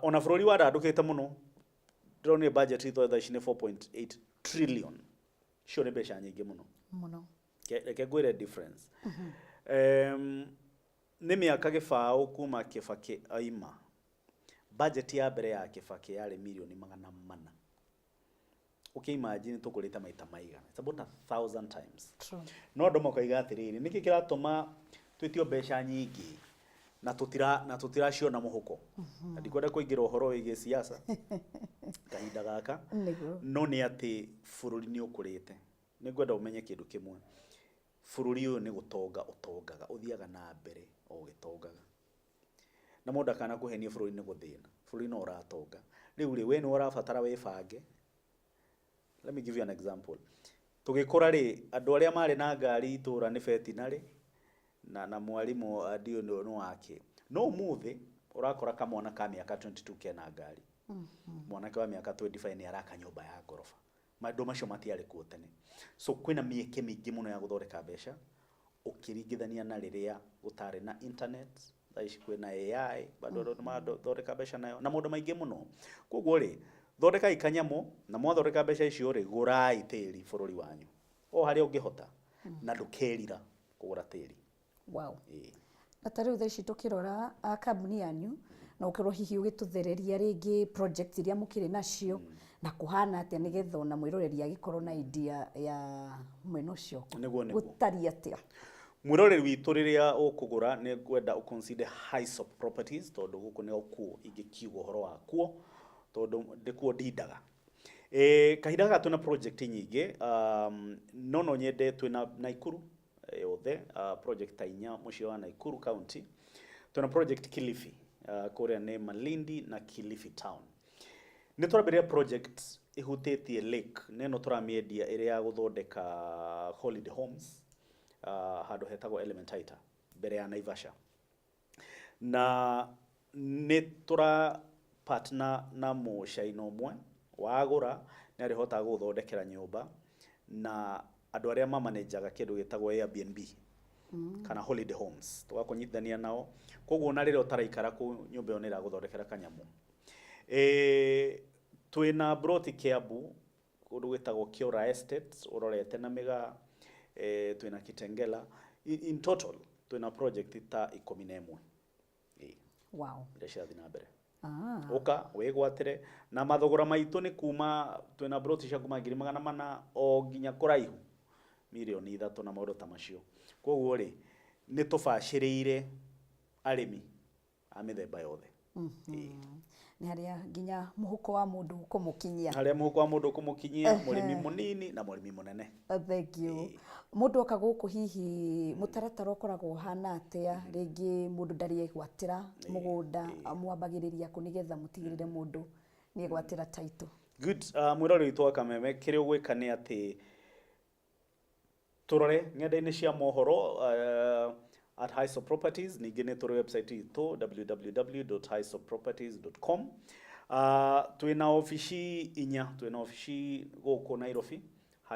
Ona bũrũri wandandũkĩte mũno, ndĩronire budget itũ thaa ici nĩ 4.8 trillion. Icio nĩ mbeca nyingĩ mũno. Mũno. Reke ngwĩre difference. Nĩ mĩaka 20 kuma Kibaki aima. Budget ya mbere ya Kibaki yarĩ 400,000,000. Ũkĩ imagine tũkũrĩte maita maigana. It's about 1,000 times. True. No andũ makoiga atĩrĩrĩ, nĩkĩ kĩratũma twĩtio mbeca nyingĩ na tũtiraciona mũhuko? Na ndikwenda kũingĩra ũhoro wĩgiĩ siasa kahinda gaka. Nĩguo. No nĩ atĩ bũrũri nĩ ũkũrĩte. Nĩ ngwenda ũmenye kĩndũ kĩmwe. Bũrũri ũyũ nĩ gũtonga ũtongaga, ũthiaga na mbere o ũgĩtongaga. Na mũndũ akanakũhenia bũrũri nĩ gũthĩna. Bũrũri no ũratonga. Rĩu rĩ, we nĩwe ũrabatara wĩbange. Let me give you an example. Tũgĩkũra rĩ, andũ arĩa marĩ na ngari itũra nĩ veterinary na mwarimũ ndiũĩ nĩ wake. No ũmũthĩ ũrakora kamwana ka mĩaka 22 kena ngari. Mwanake wa mĩaka 25 nĩ araka nyũmba ya ngoroba. Maũndũ macio matiarĩ kuo tene. So kwĩna mĩeke mĩingĩ mũno ya gũthondeka mbeca ũkĩringithania na rĩrĩa gũtarĩ na internet. Thaa ici kwĩna AI, bado andũ marathondeka mbeca nayo na maũndũ maingĩ mũno. Koguo rĩ, thondekai kanyamũ na mwathondeka mbeca icio rĩ, gũrai tĩri bũrũri wanyu o harĩa ũngĩhota, na ndũkerira kũgũra tĩri. Wow. Ĩĩ. Na ta rĩu thaa ici tũkĩrora kambuni yanyu, na ũkorwo hihi ũgĩtũthereria rĩngĩ project iria mũkĩrĩ nacio na kũhana atĩa, nĩgetha ona mwĩroreri agĩkorwo na idea ya mwena ũcio. Nĩguo. Gũtariĩ atĩa? Mwĩroreri witũ rĩrĩa ũkũgũra nĩ ngwenda ũ consider HISOP Properties, tondũ gũkũ nĩ kuo ingĩkiuga ũhoro wa kuo. Tondũ ndĩkuo ndindaga. Kahinda gaka twĩna project nyingĩ, no nyende twĩna Naikuru yothe, project ta inya mũciĩ wa Naikuru County. Twĩna project Kilifi, kũrĩa nĩ Malindi na Kilifi town. Nĩ tũrambĩrĩria project ĩhutĩtie lake, na ĩno tũramĩendia ĩrĩ ya gũthondeka holiday homes, handũ hetagwo Elementaita mbere ya Naivasha. Na nĩ tũra partner na mũcaina ũmwe, wagũra nĩ arĩhotaga gũgũthondekera nyũmba na andũ arĩa mamanejaga kĩndũ gĩtagwo Airbnb kana holiday homes, tũgakũnyitithania nao. Koguo ona rĩrĩa ũtaraikara kũu, nyũmba ĩyo nĩ ĩragũthondekera kanyamũ. Twĩna broti Kiambu kũndũ gwĩtagwo Kiora Estate ũrorete na Mĩgaa, twĩna Kitengela. In total twĩna project ta 11 iria cirathiĩ na mbere. Ũka wĩgwatĩre na mathogora maitũ nĩ kuma twĩna broti cia kuma 400,000 o nginya kũraihu 3 mirioni na maũndũ ta macio. Koguo rĩ, nĩ tũbacĩrĩire arĩmi a mĩthemba yothe. Nĩ harĩa nginya mũhuko wa mũndũ kũmũkinyia. Harĩa mũhuko wa mũndũ kũmũkinyia, mũrĩmi mũnini na mũrĩmi mũnene. Thank you. Mũndũ oka gũkũ, hihi mũtaratara ũkoragwo ũhana atĩa? Rĩngĩ mũndũ ndarĩ egwatĩra mũgũnda, mwambagĩrĩria kũ nĩgetha mũtigĩrĩre mũndũ nĩ egwatĩra title? Good. Mwĩrori witũ wa Kameme, kĩrĩa ũgwĩka nĩ atĩ tũrore ng'enda-inĩ cia mohoro at Hisop Properties. Ningĩ nĩ tũrĩ website itũ www.hisoproperties.com. Twĩna obici inya. Twĩna obici gũkũ Nairobi,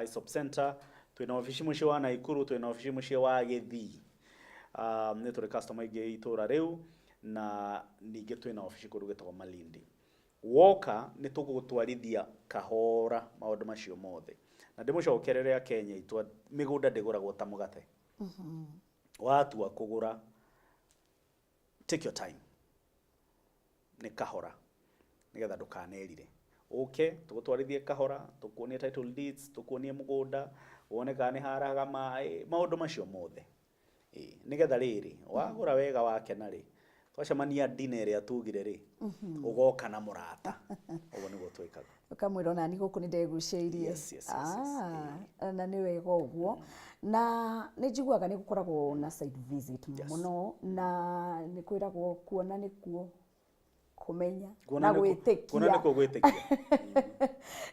Hisop Center, twĩna obici mũciĩ wa Naikuru, twĩna obici mũciĩ wa Gĩthii, nĩ tũrĩ customer aingĩ itũra rĩu, na ningĩ twĩna obici kũndũ gwĩtagwo Malindi. Woka nĩ tũgũgũtwarithia kahora maũndũ macio mothe. Na ndĩmũcokerere Akenya itũ, mĩgũnda ndĩgũragwo ta mũgate. Watua kũgũra, take your time, nĩ kahora, nĩgetha ndũkanerire. Ũke tũgũtwarithie kahora, tũkuonie title deeds, tũkuonie mũgũnda, wone kana nĩ haraga maĩ, maũndũ macio mothe. Nĩgetha rĩrĩ wagũra wega wakena rĩ, twacemania dinner ĩrĩa tugire rĩ, ũgoka na mũrata. Ũguo nĩguo twĩkaga. Ũkamwĩra onani gũkũ nĩ ndegucĩirie. Yes. Ah, na nĩ wega ũguo. Na nĩ njiguaga nĩ gũkoragwo na site visit mũno, na nĩ kwĩragwo kuona nĩkuo kũmenya Kuona na gwĩtĩkia. Kuona nĩkuo gwĩtĩkia.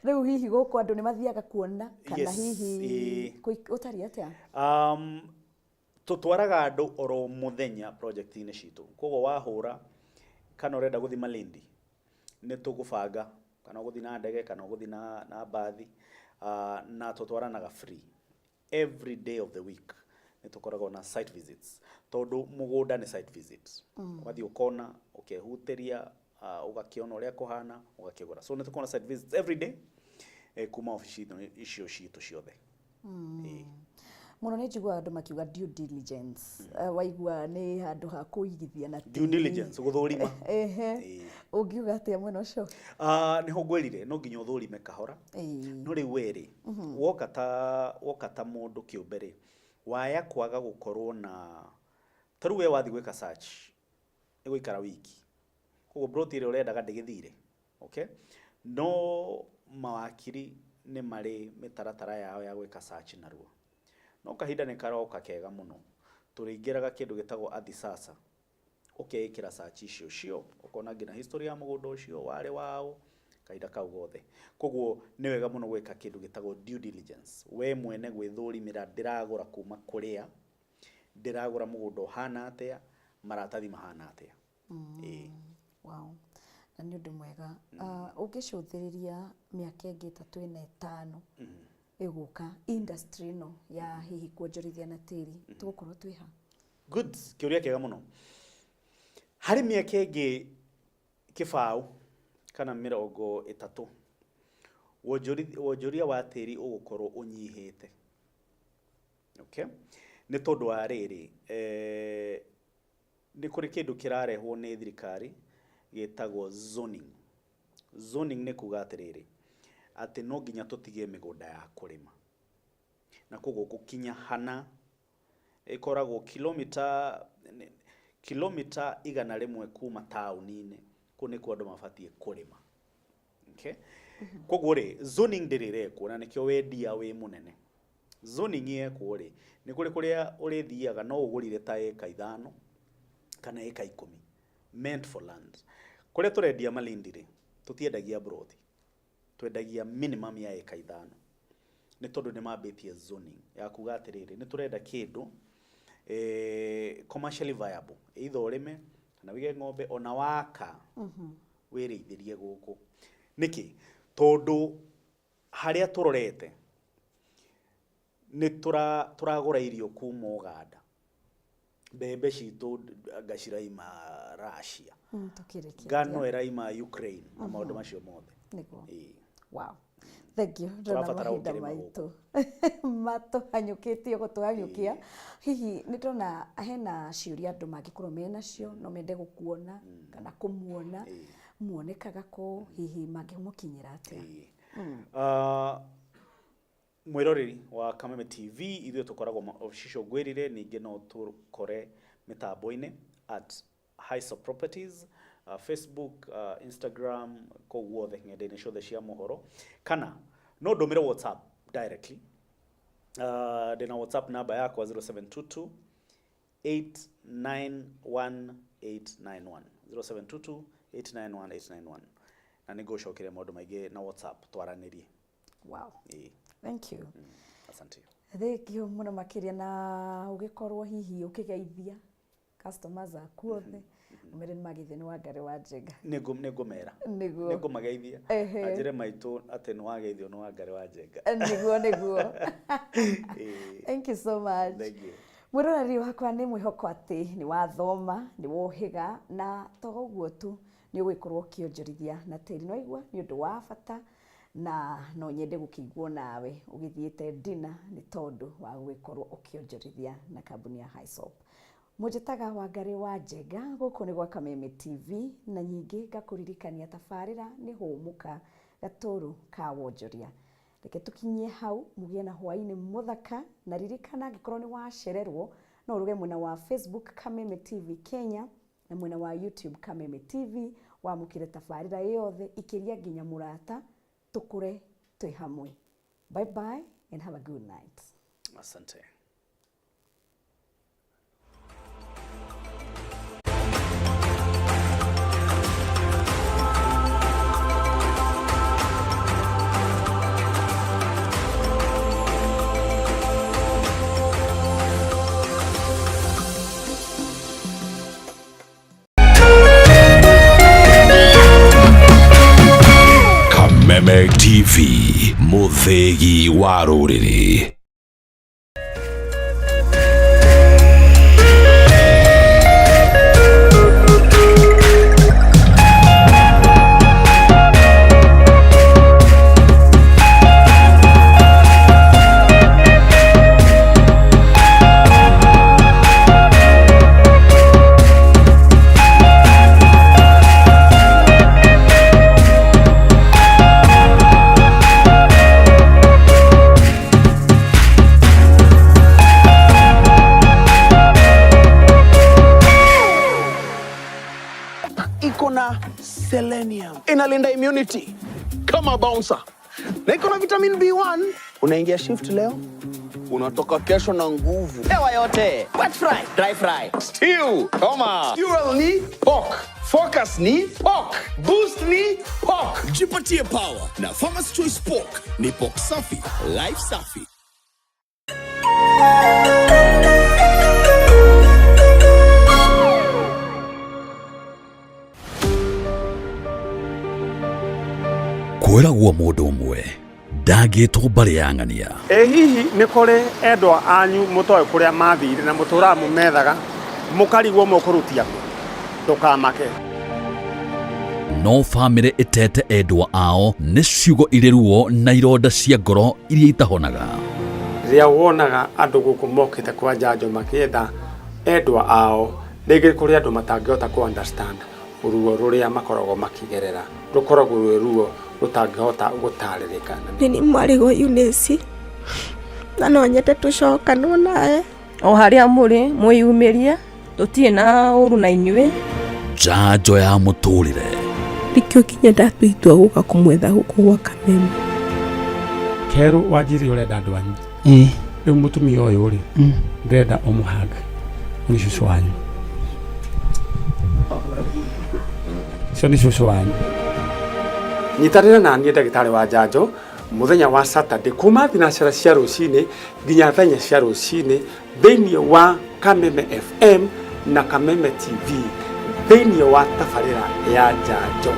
Rĩu hihi gũkũ andũ nĩ mathiaga kuona kana Yes, hihi ĩĩ. Ũtariĩ atĩa? Tũtwaraga andũ oro mũthenya project-inĩ citũ. Koguo wahũra kana ũrenda gũthiĩ Malindi, nĩ tũgũbanga kana ũgũthiĩ na ndege kana ũgũthiĩ na mbathi, na tũtwaranaga free every day of the week. Nĩ tũkoragwo na site visits, tondũ mũgũnda nĩ site visit. Ũgathiĩ ũkona, ũkehutĩria, ũgakĩona ũrĩa kũhana, ũgakĩgũra. So nĩ tũkoragwo na site visits every day, kuma obici icio citũ ciothe. Ĩĩ. Mũno nĩ njiguaga andũ makiuga due diligence. Waigua nĩ handũ ha kũigithia na Due tĩri. diligence, gũthũrima. Ehe. Ũngiuga atĩa mwena ũcio? Nĩho ngwĩrire no nginya ũthũrime kahora. No rĩu we rĩ, woka ta mũndũ kĩũmbe rĩ, waya kwaga gũkorwo na ta rĩu we wathiĩ gwĩka search ĩgũikara wiki, koguo broti ĩrĩa ũrendaga ndĩgĩthire. Okay, no mawakiri nĩ marĩ mĩtaratara yao ya gwĩka search narua, no kahinda nĩ karoka kega mũno tũrĩingĩraga kĩndũ gĩtagwo Ardhi Sasa. Ũkeĩkĩra search icio cio, ũkona nginya history ya mũgũnda ũcio warĩ waũ kahinda kau gothe. Koguo nĩ wega mũno gwĩka kĩndũ gĩtagwo due diligence, we mwene gwĩthũrimĩra ndĩragũra kuma kũrĩa, ndĩragũra mũgũnda ũhana atĩa, maratathi mahana atĩa. Ĩĩ. Wow. Na nĩ ũndũ mwega. Ũngĩcũthĩrĩria mĩaka ĩngĩ 3 ĩna 5 ĩgũka, industry ĩno ya hihi kuonjorithia na tĩri, tũgũkorwo twĩ ha? Good, kĩũria kĩega mũno. Harĩ mĩaka ĩngĩ 20 kana 30, wonjoria wa tĩri ũgũkorwo ũnyihĩte. Okay, nĩ tondũ wa rĩrĩ, nĩ kũrĩ kĩndũ kĩrarehwo nĩ thirikari gĩtagwo zoning. Zoning nĩ kuga atĩrĩrĩ, atĩ no nginya tũtigie mĩgũnda ya kũrĩma, na koguo gũkinya hana ĩkoragwo kilomita 100 kuma taũni-inĩ, kũu nĩkuo andũ mabatiĩ kũrĩma. Okay, koguo rĩ, zoning ndĩrĩ ĩrekwo, na nĩkĩo wendia wĩ mũnene. Zoning yekwo rĩ, nĩ kũrĩ kũrĩa ũrĩthiaga no ũgũrire ta ĩka 5 kana ĩka 10 meant for land. Kũrĩa tũrendia Malindi rĩ, tũtiendagia broti, twendagia minimum ya ĩka 5, nĩ tondũ nĩ mambĩtie zoning ya kuga atĩrĩrĩ, nĩ tũrenda kĩndũ commercially viable, either ũrĩme kana wĩige ng'ombe, ona waka wĩrĩithĩrie gũkũ. Nĩkĩ? Tondũ harĩa tũrorete nĩ tũragũra irio kuma Uganda, mbembe citũ anga ciraima Russia, Tũkĩrĩkia ngano ĩraima Ukraine na maũndũ macio mothe. Nĩguo. Ĩĩ. Wow, thank you. Ndĩrona Tũrabatara mahinda gũkĩrĩma. Maitũ matũhanyũkĩtie gũtũhanyũkia. Hihi nĩ ndĩrona hena ciũria andũ mangĩkorwo menacio, no mende gũkuona kana kũmuona, muonekaga kũ? Hihi mangĩmũkinyĩra atĩa? Ĩĩ. Mwĩroreri wa Kameme TV, ithuĩ tũkoragwo maobici ngwĩrire, ningĩ no tũkore mĩtambo-inĩ at Hyssop Properties, Facebook, Instagram, kũu guothe ng'enda-inĩ ciothe cia mohoro, kana no ndũmĩre WhatsApp directly. Ndĩna WhatsApp namba yakwa 0722 891891, 0722 891891, na nĩ ngũcokeria maũndũ maingĩ na WhatsApp twaranĩrie. Wow. Ĩĩ. Thank you. Asante. Thank you mũno makĩria, na ũgĩkorwo hihi ũkĩgeithia customers aku othe, ũmere nĩ mageithio nĩ Wangari wa Njenga. Nĩngũmera. Nĩguo. Nĩngũmageithia na njĩre maitũ atĩ nĩ wageithio nĩ Wangari wa Njenga. Nĩguo. Ĩĩ. Thank you so much. Thank you. Mwĩroreri wakwa, nĩ mwĩhoko atĩ nĩ wathoma, nĩ wohĩga, na to ũguo tu, nĩ ũgũgĩkorwo ũkĩonjorithia na tĩri. No igua nĩ ũndũ wa bata, na no nyende gũkĩiguo nawe ũgĩthiĩte ndina nĩ tondũ wa gũgĩkorwo ũkĩonjorithia na kambuni ya Hyssop. Mũnjĩtaga Wangari wa Njenga, gũkũ nĩ gwa Kameme TV, na nyingĩ ngakũririkania tabarĩra nĩ Hũmũka, gatũrũ ka wonjoria. Reke tũkinyie hau, mũgĩe na hwaĩ-inĩ mũthaka, na ririkana angĩkorwo nĩ wacererwo, no ũruge mwena wa Facebook Kameme TV Kenya na mwena wa YouTube Kameme TV, wamũkĩre tabarĩra yothe, ikĩria nginya mũrata, tũkũre twĩ hamwe. Bye bye and have a good night. Asante. Kameme TV, mũthĩgi wa rũrĩrĩ. Iko na selenium, inalinda immunity kama bouncer, na iko na vitamin B1. Unaingia shift leo, unatoka kesho na nguvu. Hewa yote. Wet fry, dry fry, Stew, koma. Fuel ni pork, focus ni pork, boost ni pork. Jipatie power na Farmer's Choice Pork. Ni pork safi, life safi. Kwĩragwo mũndũ ũmwe ndangĩtwo mbarĩ ya ng'ania. Ĩ hihi nĩ kũrĩ endwa anyu mũtoĩ kũrĩa mathire na mũtũraga mũmethaga mũkarigwo mũkũrutia kũ? Ndũkamake. No bamĩrĩ ĩtete endwa ao nĩ ciugo irĩ ruo na ironda cia ngoro iria itahonaga. Rĩrĩa wonaga andũ gũkũ mokĩte kwa njanjo makĩetha endwa ao, rĩngĩ kũrĩ andũ matangĩhota kũ understand ruo rũrĩa makoragwo makĩgerera, rũkoragwo rwĩ ruo rũtangĩhota gũtarĩrĩka. Nĩ nĩ mwarĩ wa Eunice na no nyende tũcokanwo nawe. O harĩa mũrĩ mwĩyumĩrie, tũtirĩ na ũru na inyuĩ. Njanjo ya mũtũrĩre. Nĩkĩo nginya ndatua itua gũka kũmwetha gũkũ gwa Kameme. Kerũ wanjiri ũrenda andũ anyu. Ĩĩ. Rĩu mũtumia ũyũ rĩ, ndĩrenda ũmũhanga nĩ cũcũ wanyu. Ũcio nĩ cũcũ wanyu. Nyitanĩra na niĩ ndagĩtarĩ wa njanjo mũthenya wa Saturday kuma thinacara cia rũcinĩ nginya thaa inya cia rũcinĩ thĩinĩ wa Kameme FM na Kameme TV thĩinĩ wa tabarĩra ya njanjo.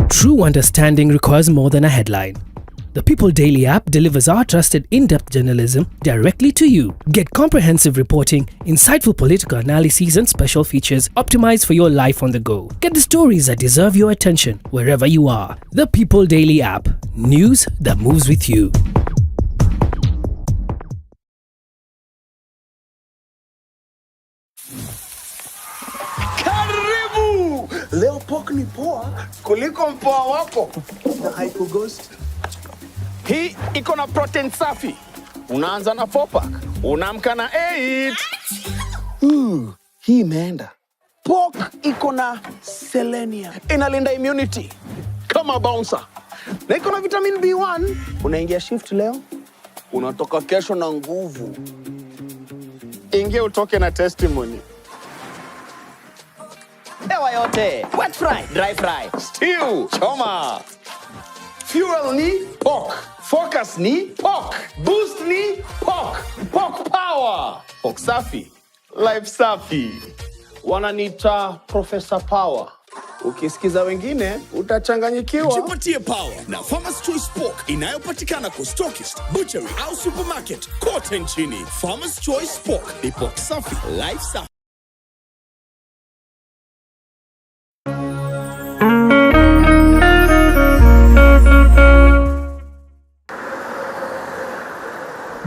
True understanding requires more than a headline. The People Daily app delivers our trusted in depth journalism directly to you. Get comprehensive reporting, insightful political analyses, and special features optimized for your life on the go. Get the stories that deserve your attention wherever you are. The People Daily app. News that moves with you. Karibu! Leo pork ni poa kuliko mpoa wako na haikughost. Hii iko na protein safi. Unaanza na 4 pack, unaamka na 8. Hii imeenda. Pork iko na selenium, inalinda immunity kama bouncer, na iko na vitamin B1. Unaingia shift leo, unatoka kesho na nguvu. Ingia utoke na testimony. Hewa yote. Wet fry, dry fry. Stew, choma. Fuel ni pork. Focus ni pork. Boost ni pork. Pork power. Pork safi. Life safi. Wananiita Professor Power. Ukisikiza wengine utachanganyikiwa. Jipatie power na Farmers Choice Pork inayopatikana kwa stockist, butchery au supermarket kote nchini. Farmers Choice Pork ni pork safi, life safi.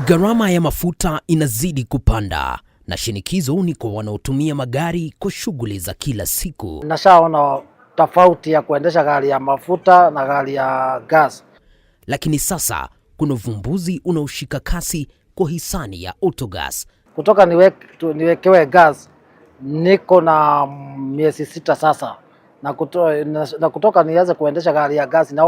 Gharama ya mafuta inazidi kupanda na shinikizo ni kwa wanaotumia magari kwa shughuli za kila siku. Nashaona tofauti ya kuendesha gari ya mafuta na gari ya gas. Lakini sasa kuna uvumbuzi unaoshika kasi kwa hisani ya Autogas. Kutoka niwekewe gas niko na miezi 6 sasa, na kutoka nianze kuendesha gari ya gas na